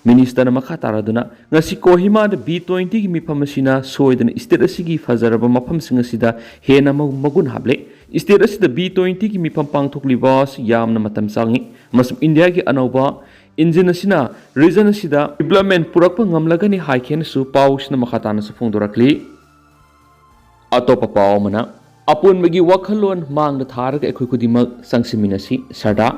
ꯃꯤꯅꯤꯁꯇꯔꯅ ꯃꯈꯥ ꯇꯥꯔꯗꯨꯅ, ꯉꯁꯤ ꯀꯣꯍꯤꯃꯥꯗ ꯕꯤ ꯇ꯭ꯋꯦꯟꯇꯤꯒꯤ ꯃꯤꯐꯝ ꯑꯁꯤꯅ ꯁꯣꯏꯗꯅ ꯁ꯭ꯇꯦꯠ ꯑꯁꯤꯒꯤ ꯐꯖꯔꯕ ꯃꯐꯝꯁꯤꯡ ꯑꯁꯤꯗ ꯍꯦꯟꯅ ꯃ-, ꯃꯒꯨꯟ ꯍꯥꯞꯂꯦ꯫ ꯁ꯭ꯇꯦꯠ ꯑꯁꯤꯗ ꯕꯤ ꯇ꯭ꯋꯦꯟꯇꯤꯒꯤ ꯃꯤꯐꯝ ꯄꯥꯡꯊꯣꯛꯂꯤꯕ ꯑꯁꯤ ꯌꯥꯝꯅ ꯃꯇꯝ ꯆꯪꯏ ꯑꯃꯁꯨꯡ ꯏꯟꯗꯤꯌꯥꯒꯤ ꯑꯅꯧꯕ ꯏꯟꯖꯤꯟ ꯑꯁꯤꯅ ꯔꯤꯖꯟ ꯑꯁꯤꯗ ꯗꯤꯕ꯭ꯂꯞꯃꯦꯟ ꯄꯨꯔꯛꯄ ꯉꯝꯂꯒꯅꯤ ꯍꯥꯏꯈꯤꯅꯁꯨ ꯄꯥꯎꯁꯤꯅ ꯃꯈꯥ ꯇꯥꯅꯁꯨ ꯐꯣꯡꯗꯣꯔꯛꯂꯤ꯫ ꯑꯇꯣꯞꯄ ꯄꯥꯎ ꯑꯃꯅ, ꯑꯄꯨꯟꯕꯒꯤ ꯋꯥꯈꯜꯂꯣꯟ ꯃꯥꯡꯗ ꯊꯥꯔꯒ ꯑꯩꯈꯣꯏ ꯈꯨꯗꯤꯡꯃꯛ ꯆꯪꯁꯤꯟꯃꯤꯟꯅꯁꯤ, ꯁꯔꯗꯥ꯫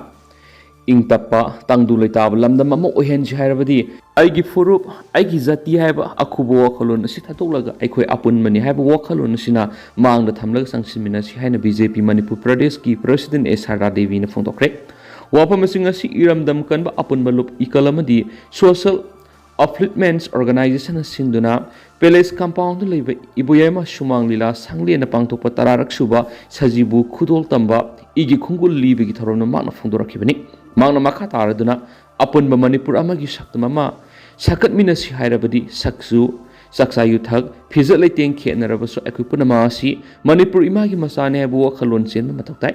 ꯏꯪ ꯇꯞꯄ, ꯇꯪꯗꯨ ꯂꯩꯇꯥꯕ ꯂꯝꯗꯝ ꯑꯃ ꯑꯣꯏꯍꯟꯁꯤ ꯍꯥꯏꯔꯕꯗꯤ ꯑꯩꯒꯤ ꯐꯨꯔꯨꯞ, ꯑꯩꯒꯤ ꯖꯥꯇꯤ ꯍꯥꯏꯕ ꯑꯀꯨꯕ ꯋꯥꯈꯜꯂꯣꯟ ꯑꯁꯤ ꯊꯥꯗꯣꯛꯂꯒ ꯑꯩꯈꯣꯏ ꯑꯄꯨꯟꯕꯅꯤ ꯍꯥꯏꯕ ꯋꯥꯈꯜꯂꯣꯟ ꯑꯁꯤꯅ ꯃꯥꯡꯗ ꯊꯝꯂꯒ ꯆꯪꯁꯤꯟꯃꯤꯟꯅꯁꯤ ꯍꯥꯏꯅ ꯕꯤ ꯖꯦ ꯄꯤ ꯃꯅꯤꯄꯨꯔ ꯄ꯭ꯔꯗꯦꯁꯀꯤ ꯄ꯭ꯔꯁꯤꯗꯦꯟ ꯑꯦ ꯁꯔꯗꯥ ꯗꯦꯕꯤꯅ ꯐꯣꯡꯗꯣꯛꯈ꯭ꯔꯦ꯫ ꯋꯥꯐꯝ ꯑꯁꯤꯡ ꯑꯁꯤ ꯏꯔꯝꯗꯝ ꯀꯟꯕ ꯑꯄꯨꯟꯕ ꯂꯨꯞ ꯏꯀꯜ ꯑꯃꯗꯤ ꯁꯣꯁꯦꯜ ꯑꯞꯂꯤꯐꯃꯦꯟꯠꯁ ꯑꯣꯔꯒꯅꯥꯏꯖꯦꯁꯟꯅ ꯁꯤꯟꯗꯨꯅ ꯄꯦꯂꯦꯁ ꯀꯝꯄꯥꯎꯟꯗ ꯂꯩꯕ ꯏꯕꯣꯌꯥꯏꯃ ꯁꯨꯃꯥꯡ ꯂꯤꯂꯥ ꯁꯪꯂꯦꯟꯅ ꯄꯥꯡꯊꯣꯛꯄ ꯇꯔꯥꯔꯛ ꯁꯨꯕ ꯁꯖꯤꯕꯨ ꯈꯨꯗꯣꯜ ꯇꯝꯕ ꯏꯒꯤ ꯈꯣꯡꯒꯨꯜ ꯂꯤꯕꯒꯤ ꯊꯧꯔꯝꯅ ꯃꯍꯥꯛꯅ ꯐꯣꯡꯗꯣꯔꯛꯈꯤꯕꯅꯤ꯫ ꯃꯍꯥꯛꯅ ꯃꯈꯥ ꯇꯥꯔꯗꯨꯅ, ꯑꯄꯨꯟꯕ ꯃꯅꯤꯄꯨꯔ ꯑꯃꯒꯤ ꯁꯛꯇꯝ ꯑꯃ ꯁꯥꯒꯠꯃꯤꯟꯅꯁꯤ ꯍꯥꯏꯔꯕꯗꯤ ꯁꯛꯆꯨ, ꯆꯥꯛꯆꯥ ꯌꯨꯊꯛ, ꯐꯤꯖꯦꯠ ꯂꯩꯇꯦꯡ ꯈꯦꯠꯅꯔꯕꯁꯨ ꯑꯩꯈꯣꯏ ꯄꯨꯝꯅꯃꯛ ꯑꯁꯤ ꯃꯅꯤꯄꯨꯔ ꯏꯃꯥꯒꯤ ꯃꯆꯥꯅꯤ ꯍꯥꯏꯕ ꯋꯥꯈꯜꯂꯣꯟ ꯆꯦꯟꯕ ꯃꯊꯧ ꯇꯥꯏ꯫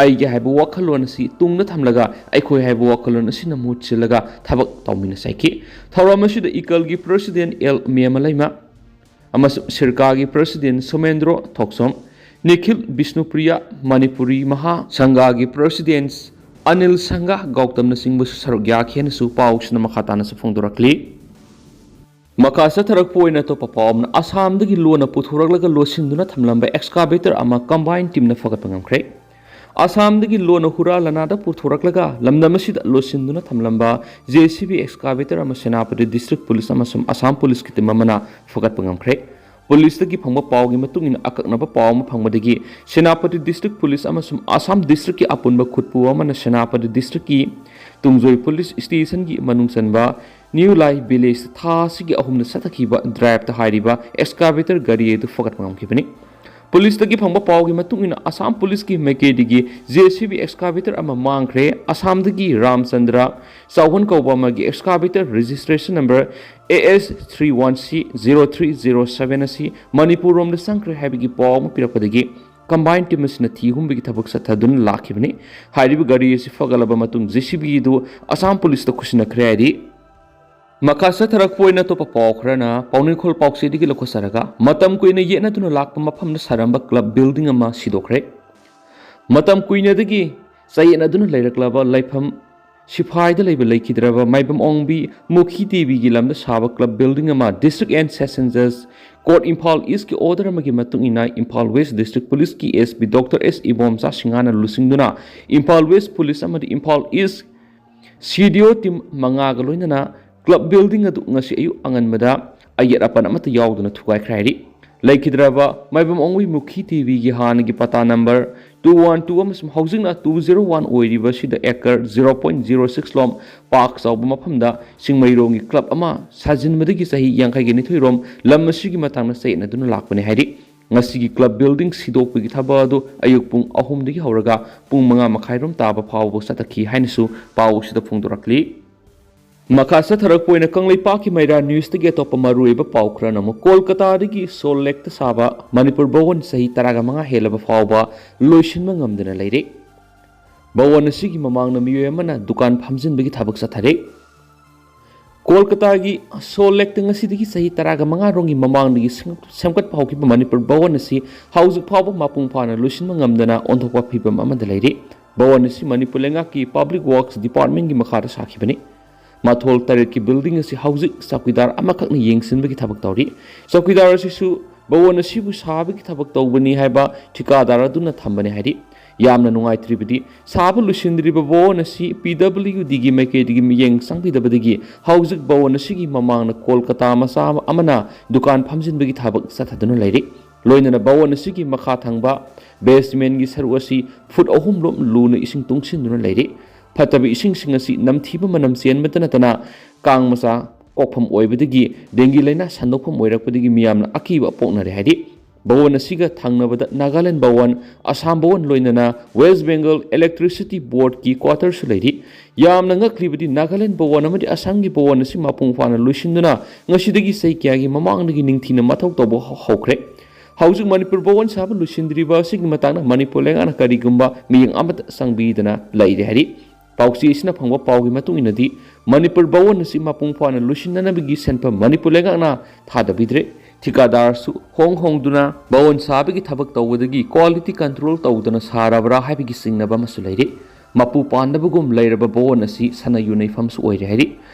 ꯑꯩꯒꯤ ꯍꯥꯏꯕ ꯋꯥꯈꯜꯂꯣꯟ ꯑꯁꯤ ꯇꯨꯡꯗ ꯊꯝꯂꯒ ꯑꯩꯈꯣꯏ ꯍꯥꯏꯕ ꯋꯥꯈꯜꯂꯣꯟ ꯑꯁꯤꯅ ꯃꯍꯨꯠ ꯁꯤꯜꯂꯒ ꯊꯕꯛ ꯇꯧꯃꯤꯟꯅꯁꯤ ꯍꯥꯏꯈꯤ꯫ ꯊꯧꯔꯝ ꯑꯁꯤꯗ ꯏꯀꯜꯒꯤ ꯄ꯭ꯔꯁꯤꯗꯦꯟ ꯑꯦꯜ ꯃꯦꯃꯂꯩꯃ ꯑꯃꯁꯨꯡ ꯁꯤꯔꯀꯥꯒꯤ ꯄ꯭ꯔꯁꯤꯗꯦꯟ ꯁꯣꯃꯦꯟꯗ꯭ꯔꯣ ꯊꯣꯛꯆꯣꯝ, ꯅꯤꯈꯤꯜ ꯕꯤꯁꯅꯨꯄ꯭ꯔꯤꯌꯥ, ꯃꯅꯤꯄꯨꯔꯤ ꯃꯍꯥ ꯁꯪꯒꯥꯒꯤ ꯄ꯭ꯔꯁꯤꯗꯦꯟ ꯑꯅꯤꯜ ꯁꯪꯒꯥ ꯒꯧꯇꯝꯅꯆꯤꯡꯕꯁꯨ ꯁꯔꯨꯛ ꯌꯥꯈꯤ ꯍꯥꯏꯅꯁꯨ ꯄꯥꯎꯁꯤꯅ ꯃꯈꯥ ꯇꯥꯅꯁꯨ ꯐꯣꯡꯗꯣꯔꯛꯂꯤ꯫ ꯃꯈꯥ ꯆꯠꯊꯔꯛꯄ ꯑꯣꯏꯅ ꯑꯇꯣꯞꯄ ꯄꯥꯎ ꯑꯃꯅ, ꯑꯁꯥꯝꯗꯒꯤ ꯂꯣꯟꯅ ꯄꯨꯊꯣꯔꯛꯂꯒ ꯂꯣꯠꯁꯤꯟꯗꯨꯅ ꯊꯝꯂꯝꯕ ꯑꯦꯛꯁꯀꯥꯚꯦꯇꯔ ꯑꯃ ꯀꯝꯕꯥꯏꯟ ꯇꯤꯝꯅ ꯐꯒꯠꯄ ꯉꯝꯈ꯭ꯔꯦ꯫ ꯑꯁꯥꯝꯗꯒꯤ ꯂꯣꯟꯅ ꯍꯨꯔꯥꯟ ꯂꯥꯟꯅꯥꯗ ꯄꯨꯊꯣꯔꯛꯂꯒ ꯂꯝꯗꯝ ꯑꯁꯤꯗ ꯂꯣꯠꯁꯤꯟꯗꯨꯅ ꯊꯝꯂꯝꯕ ꯖꯦ ꯁꯤ ꯕꯤ ꯑꯦꯛꯁꯀꯥꯚꯦꯇꯔ ꯑꯃ ꯁꯦꯅꯥꯄꯇꯤ ꯗꯤꯁꯇ꯭ꯔꯤꯛ ꯄꯨꯂꯤꯁ ꯑꯃꯁꯨꯡ ꯑꯁꯥꯝ ꯄꯨꯂꯤꯁꯀꯤ ꯇꯤꯝ ꯑꯃꯅ ꯐꯒꯠꯄ ꯉꯝꯈ꯭ꯔꯦ꯫ ꯄꯨꯂꯤꯁꯇꯒꯤ ꯐꯪꯕ ꯄꯥꯎꯒꯤ ꯃꯇꯨꯡ ꯏꯟꯅ, ꯑꯀꯛꯅꯕ ꯄꯥꯎ ꯑꯃ ꯐꯪꯕꯗꯒꯤ ꯁꯦꯅꯥꯄꯇꯤ ꯗꯤꯁꯇ꯭ꯔꯤꯛ ꯄꯨꯂꯤꯁ ꯑꯃꯁꯨꯡ ꯑꯁꯥꯝ ꯗꯤꯁꯇ꯭ꯔꯤꯛꯀꯤ ꯑꯄꯨꯟꯕ ꯈꯨꯠꯄꯨ ꯑꯃꯅ ꯁꯦꯅꯥꯄꯇꯤ ꯗꯤꯁꯇ꯭ꯔꯤꯛꯀꯤ ꯇꯨꯡꯖꯣꯏ ꯄꯨꯂꯤꯁ ꯁ꯭ꯇꯦꯁꯟꯒꯤ ꯃꯅꯨꯡ ꯆꯟꯕ ꯅ꯭ꯌꯨ ꯂꯥꯏ ꯚꯤꯂꯦꯖ ꯊꯥ ꯑꯁꯤꯒꯤ ꯑꯍꯨꯝꯗ ꯆꯠꯊꯈꯤꯕ ꯗ꯭ꯔꯥꯏꯚꯇ ꯍꯥꯏꯔꯤꯕ ꯑꯦꯛꯁꯀꯥꯚꯦꯇꯔ ꯒꯥꯔꯤ ꯑꯗꯨ ꯐꯒꯠꯄ ꯉꯝꯈꯤꯕꯅꯤ꯫ ꯄꯨꯂꯤꯁꯇꯒꯤ ꯐꯪꯕ ꯄꯥꯎꯒꯤ ꯃꯇꯨꯡ ꯏꯟꯅ, ꯑꯁꯥꯝ ꯄꯨꯂꯤꯁꯀꯤ ꯃꯥꯏꯀꯩꯗꯒꯤ ꯖꯦ ꯁꯤ ꯕꯤ ꯑꯦꯛꯁꯀꯥꯚꯦꯇꯔ ꯑꯃ ꯃꯥꯡꯈ꯭ꯔꯦ꯫ ꯑꯁꯥꯝꯗꯒꯤ ꯔꯥꯝꯆꯟꯗ꯭ꯔ ꯆꯥꯎꯍꯟ ꯀꯧꯕ ꯑꯃꯒꯤ excavator registration number A S three one C zero three zero seven ꯑꯁꯤ ꯃꯅꯤꯄꯨꯔ ꯔꯣꯝꯗ ꯆꯪꯈ꯭ꯔꯦ ꯍꯥꯏꯕꯒꯤ ꯄꯥꯎ ꯑꯃ ꯄꯤꯔꯛꯄꯗꯒꯤ ꯀꯝꯕꯥꯏꯟ ꯇꯤꯝ ꯑꯁꯤꯅ ꯊꯤ ꯍꯨꯝꯕꯒꯤ ꯊꯕꯛ ꯆꯠꯊꯗꯨꯅ ꯂꯥꯛꯈꯤꯕꯅꯤ꯫ ꯍꯥꯏꯔꯤꯕ ꯒꯥꯔꯤ ꯑꯁꯤ ꯐꯒꯠꯂꯕ ꯃꯇꯨꯡ ꯖꯦ ꯁꯤ ꯕꯤ ꯑꯗꯨ ꯑꯁꯥꯝ ꯄꯨꯂꯤꯁꯇ ꯈꯨꯠꯁꯤꯟꯅꯈ꯭ꯔꯦ ꯍꯥꯏꯔꯤ꯫ ꯃꯈꯥ ꯆꯠꯊꯔꯛꯄ ꯑꯣꯏꯅ ꯑꯇꯣꯞꯄ ꯄꯥꯎ ꯈꯔꯅ ꯄꯥꯎꯅꯤꯡꯈꯣꯜ ꯄꯥꯎꯆꯦꯗꯒꯤ ꯂꯧꯈꯠꯆꯔꯒ, ꯃꯇꯝ ꯀꯨꯏꯅ ꯌꯦꯠꯅꯗꯨꯅ ꯂꯥꯛꯄ ꯃꯐꯝꯗ ꯁꯥꯔꯝꯕ ꯀ꯭ꯂꯕ ꯕꯤꯜꯗꯤꯡ ꯑꯃ ꯁꯤꯗꯣꯛꯈ꯭ꯔꯦ꯫ ꯃꯇꯝ ꯀꯨꯏꯅꯗꯒꯤ ꯆꯌꯦꯠꯅꯗꯨꯅ ꯂꯩꯔꯛꯂꯕ ꯂꯩꯐꯝ ꯁꯤꯐꯥꯏꯗ ꯂꯩꯕ ꯂꯩꯈꯤꯗ꯭ꯔꯕ ꯃꯥꯏꯕꯝ ꯑꯣꯡꯕꯤ ꯃꯨꯈꯤ ꯗꯦꯕꯤꯒꯤ ꯂꯝꯗ ꯁꯥꯕ club building ꯑꯃ District and Session Judge Court Imphal ꯏꯁꯀꯤ order ꯑꯃꯒꯤ ꯃꯇꯨꯡ ꯏꯟꯅ ꯏꯝꯐꯥꯜ West District Police ꯀꯤ S P Doctor S Ibomcha ꯁꯤꯡꯍꯥꯅ ꯂꯨꯆꯤꯡꯗꯨꯅ ꯏꯝꯐꯥꯜ West Police ꯑꯃꯗꯤ Imphal East C D O team ꯃꯉꯥꯒ ꯂꯣꯏꯅꯅ club building ꯑꯗꯨ ꯉꯁꯤ ꯑꯌꯨꯛ ꯑꯉꯟꯕꯗ ꯑꯌꯦꯠ ꯑꯄꯟ ꯑꯃꯠꯇ ꯌꯥꯎꯗꯅ ꯊꯨꯒꯥꯏꯈ꯭ꯔꯦ ꯍꯥꯏꯔꯤ꯫ ꯂꯩꯈꯤꯗ꯭ꯔꯕ ꯃꯥꯏꯕꯝ ꯑꯣꯡꯕꯤ ꯃꯨꯈꯤ ꯗꯦꯕꯤꯒꯤ ꯍꯥꯟꯅꯒꯤ ꯄꯇꯥ number two one two ꯑꯃꯁꯨꯡ ꯍꯧꯖꯤꯛꯅ two zero one ꯑꯣꯏꯔꯤꯕ ꯑꯁꯤꯗ acre zero point zero six ꯂꯣꯝ ꯄꯥꯛ ꯆꯥꯎꯕ ꯃꯐꯝꯗ ꯆꯤꯡꯃꯩꯔꯣꯡꯒꯤ club ꯑꯃ ꯁꯥꯖꯤꯟꯕꯗꯒꯤ ꯆꯍꯤ ꯌꯥꯡꯈꯩꯒ ꯅꯤꯊꯣꯏ ꯔꯣꯝ ꯂꯝ ꯑꯁꯤꯒꯤ ꯃꯇꯥꯡꯗ ꯆꯌꯦꯠꯅꯗꯨꯅ ꯂꯥꯛꯄꯅꯤ ꯍꯥꯏꯔꯤ꯫ ꯉꯁꯤꯒꯤ club building ꯁꯤꯗꯣꯛꯄꯒꯤ ꯊꯕꯛ ꯑꯗꯨ ꯑꯌꯨꯛ ꯄꯨꯡ ꯑꯍꯨꯝꯗꯒꯤ ꯍꯧꯔꯒ ꯄꯨꯡ ꯃꯉꯥ ꯃꯈꯥꯏ ꯔꯣꯝ ꯇꯥꯕ ꯐꯥꯎꯕ ꯆꯠꯊꯈꯤ ꯍꯥꯏꯅꯁꯨ ꯄꯥꯎ ꯑꯁꯤꯗ ꯐꯣꯡꯗꯣꯔꯛꯂꯤ꯫ ꯃꯈꯥ ꯆꯠꯊꯔꯛꯄ ꯑꯣꯏꯅ ꯀꯪꯂꯩꯄꯥꯛꯀꯤ ꯃꯩꯔꯥ news ꯇꯒꯤ ꯑꯇꯣꯞꯄ ꯃꯔꯨꯑꯣꯏꯕ ꯄꯥꯎ ꯈꯔꯅ ꯑꯃꯨꯛ ꯀꯣꯜꯀꯇꯥꯗꯒꯤ ꯁꯣꯜ ꯂꯦꯛꯇ ꯁꯥꯕ ꯃꯅꯤꯄꯨꯔ ꯚꯋꯟ ꯆꯍꯤ ꯇꯔꯥꯒ ꯃꯉꯥ ꯍꯦꯜꯂꯕ ꯐꯥꯎꯕ ꯂꯣꯏꯁꯤꯟꯕ ꯉꯝꯗꯅ ꯂꯩꯔꯤ꯫ ꯚꯋꯟ ꯑꯁꯤꯒꯤ ꯃꯃꯥꯡꯗ ꯃꯤꯑꯣꯏ ꯑꯃꯅ ꯗꯨꯀꯥꯟ ꯐꯝꯖꯤꯟꯕꯒꯤ ꯊꯕꯛ ꯆꯠꯊꯔꯤ꯫ ꯀꯣꯜꯀꯇꯥꯒꯤ ꯁꯣꯜ ꯂꯦꯛꯇ ꯉꯁꯤꯗꯒꯤ ꯆꯍꯤ ꯇꯔꯥꯒ ꯃꯉꯥ ꯔꯣꯝꯒꯤ ꯃꯃꯥꯡꯗꯒꯤ ꯁꯦꯝ-, ꯁꯦꯝꯒꯠꯄ ꯍꯧꯈꯤꯕ ꯃꯅꯤꯄꯨꯔ ꯚꯋꯟ ꯑꯁꯤ ꯍꯧꯖꯤꯛ ꯐꯥꯎꯕ ꯃꯄꯨꯡ ꯐꯥꯅ ꯂꯣꯏꯁꯤꯟꯕ ꯉꯝꯗꯅ ꯑꯣꯟꯊꯣꯛꯄ ꯐꯤꯚꯝ ꯑꯃꯗ ꯂꯩꯔꯤ꯫ ꯚꯋꯟ ꯑꯁꯤ ꯃꯅꯤꯄꯨꯔ ꯂꯩꯉꯥꯛꯀꯤ Public Works Department ꯀꯤ ꯃꯈꯥꯗ ꯁꯥꯈꯤꯕꯅꯤ꯫ ꯃꯊꯣꯜ ꯇꯔꯦꯠꯀꯤ building ꯑꯁꯤ ꯍꯧꯖꯤꯛ ꯆꯧꯀꯤꯗꯥꯔ ꯑꯃꯈꯛꯅ ꯌꯦꯡꯁꯤꯟꯕꯒꯤ ꯊꯕꯛ ꯇꯧꯔꯤ꯫ ꯆꯧꯀꯤꯗꯥꯔ ꯑꯁꯤꯁꯨ ꯚꯋꯟ ꯑꯁꯤꯕꯨ ꯁꯥꯕꯒꯤ ꯊꯕꯛ ꯇꯧꯕꯅꯤ ꯍꯥꯏꯕ ꯊꯤꯀꯥꯗꯥꯔ ꯑꯗꯨꯅ ꯊꯝꯕꯅꯤ ꯍꯥꯏꯔꯤ꯫ ꯌꯥꯝꯅ ꯅꯨꯡꯉꯥꯏꯇ꯭ꯔꯤꯕꯗꯤ ꯁꯥꯕ ꯂꯣꯏꯁꯤꯟꯗ꯭ꯔꯤꯕ ꯚꯋꯟ ꯑꯁꯤ P W D ꯒꯤ ꯃꯥꯏꯀꯩꯗꯒꯤ ꯃꯤꯠꯌꯦꯡ ꯆꯪꯕꯤꯗꯕꯗꯒꯤ ꯍꯧꯖꯤꯛ ꯚꯋꯟ ꯑꯁꯤꯒꯤ ꯃꯃꯥꯡꯗ ꯀꯣꯜꯀꯇꯥ ꯃꯆꯥ ꯑꯃꯅ ꯗꯨꯀꯥꯟ ꯐꯝꯖꯤꯟꯕꯒꯤ ꯊꯕꯛ ꯆꯠꯊꯗꯨꯅ ꯂꯩꯔꯤ꯫ ꯂꯣꯏꯅꯅ ꯚꯋꯟ ꯑꯁꯤꯒꯤ ꯃꯈꯥ ꯊꯪꯕ basement ꯀꯤ ꯁꯔꯨꯛ ꯑꯁꯤ ꯐꯨꯠ ꯑꯍꯨꯝ ꯂꯣꯝ ꯂꯨꯅ ꯏꯁꯤꯡ ꯇꯨꯡꯁꯤꯟꯗꯨꯅ ꯂꯩꯔꯤ꯫ ꯐꯠꯇꯕ ꯏꯁꯤꯡꯁꯤꯡ ꯑꯁꯤ ꯅꯝꯊꯤꯕ ꯃꯅꯝ ꯆꯦꯟꯕꯇ ꯅꯠꯇꯅ ꯀꯥꯡ ꯃꯆꯥ ꯀꯣꯛꯐꯝ ꯑꯣꯏꯕꯗꯒꯤ dengue ꯂꯥꯏꯅꯥ ꯁꯟꯗꯣꯛꯐꯝ ꯑꯣꯏꯔꯛꯄꯗꯒꯤ ꯃꯤꯌꯥꯝꯅ ꯑꯀꯤꯕ ꯄꯣꯛꯅꯔꯦ ꯍꯥꯏꯔꯤ꯫ ꯚꯋꯟ ꯑꯁꯤꯒ ꯊꯪꯅꯕꯗ ꯅꯥꯒꯥꯂꯦꯟ ꯚꯋꯟ, ꯑꯁꯥꯝ ꯚꯋꯟ ꯂꯣꯏꯅꯅ West Bengal Electricity Board ꯀꯤ quarter ꯁꯨ ꯂꯩꯔꯤ꯫ ꯌꯥꯝꯅ ꯉꯛꯂꯤꯕꯗꯤ ꯅꯥꯒꯥꯂꯦꯟ ꯚꯋꯟ ꯑꯃꯗꯤ ꯑꯁꯥꯝꯒꯤ ꯚꯋꯟ ꯑꯁꯤ ꯃꯄꯨꯡ ꯐꯥꯅ ꯂꯣꯏꯁꯤꯟꯗꯨꯅ ꯉꯁꯤꯗꯒꯤ ꯆꯍꯤ ꯀꯌꯥꯒꯤ ꯃꯃꯥꯡꯗꯒꯤ ꯅꯤꯡꯊꯤꯅ ꯃꯊꯧ ꯇꯧꯕ ꯍꯧ-, ꯍꯧꯈ꯭ꯔꯦ꯫ ꯍꯧꯖꯤꯛ ꯃꯅꯤꯄꯨꯔ ꯚꯋꯟ ꯁꯥꯕ ꯂꯣꯏꯁꯤꯟꯗ꯭ꯔꯤꯕ ꯑꯁꯤꯒꯤ ꯃꯇꯥꯡꯗ ꯃꯅꯤꯄꯨꯔ ꯂꯩꯉꯥꯛꯅ ꯀꯔꯤꯒꯨꯝꯕ ꯃꯤꯠꯌꯦꯡ ꯑꯃꯠꯇ ꯆꯪꯕꯤꯗꯅ ꯂꯩꯔꯦ ꯍꯥꯏꯔꯤ꯫ ꯄꯥꯎꯆꯦ ꯑꯁꯤꯅ ꯐꯪꯕ ꯄꯥꯎꯒꯤ ꯃꯇꯨꯡ ꯏꯟꯅꯗꯤ, ꯃꯅꯤꯄꯨꯔ ꯚꯋꯟ ꯑꯁꯤ ꯃꯄꯨꯡ ꯐꯥꯅ ꯂꯣꯏꯁꯤꯟꯅꯅꯕꯒꯤ ꯁꯦꯟꯐꯝ ꯃꯅꯤꯄꯨꯔ ꯂꯩꯉꯥꯛꯅ ꯊꯥꯗꯕꯤꯗ꯭ꯔꯦ꯫ ꯊꯤꯀꯥꯗꯥꯔꯁꯨ ꯍꯣꯡ ꯍꯣꯡꯗꯨꯅ ꯚꯋꯟ ꯁꯥꯕꯒꯤ ꯊꯕꯛ ꯇꯧꯕꯗꯒꯤ quality control ꯇꯧꯗꯅ ꯁꯥꯔꯕ꯭ꯔꯥ ꯍꯥꯏꯕꯒꯤ ꯆꯤꯡꯅꯕ ꯑꯃꯁꯨ ꯂꯩꯔꯤ꯫ ꯃꯄꯨ ꯄꯥꯟꯗꯕꯒꯨꯝ ꯂꯩꯔꯕ ꯚꯋꯟ ꯑꯁꯤ ꯁꯅꯥ ꯌꯨꯅꯩꯐꯝꯁꯨ ꯑꯣꯏꯔꯦ ꯍꯥꯏꯔꯤ꯫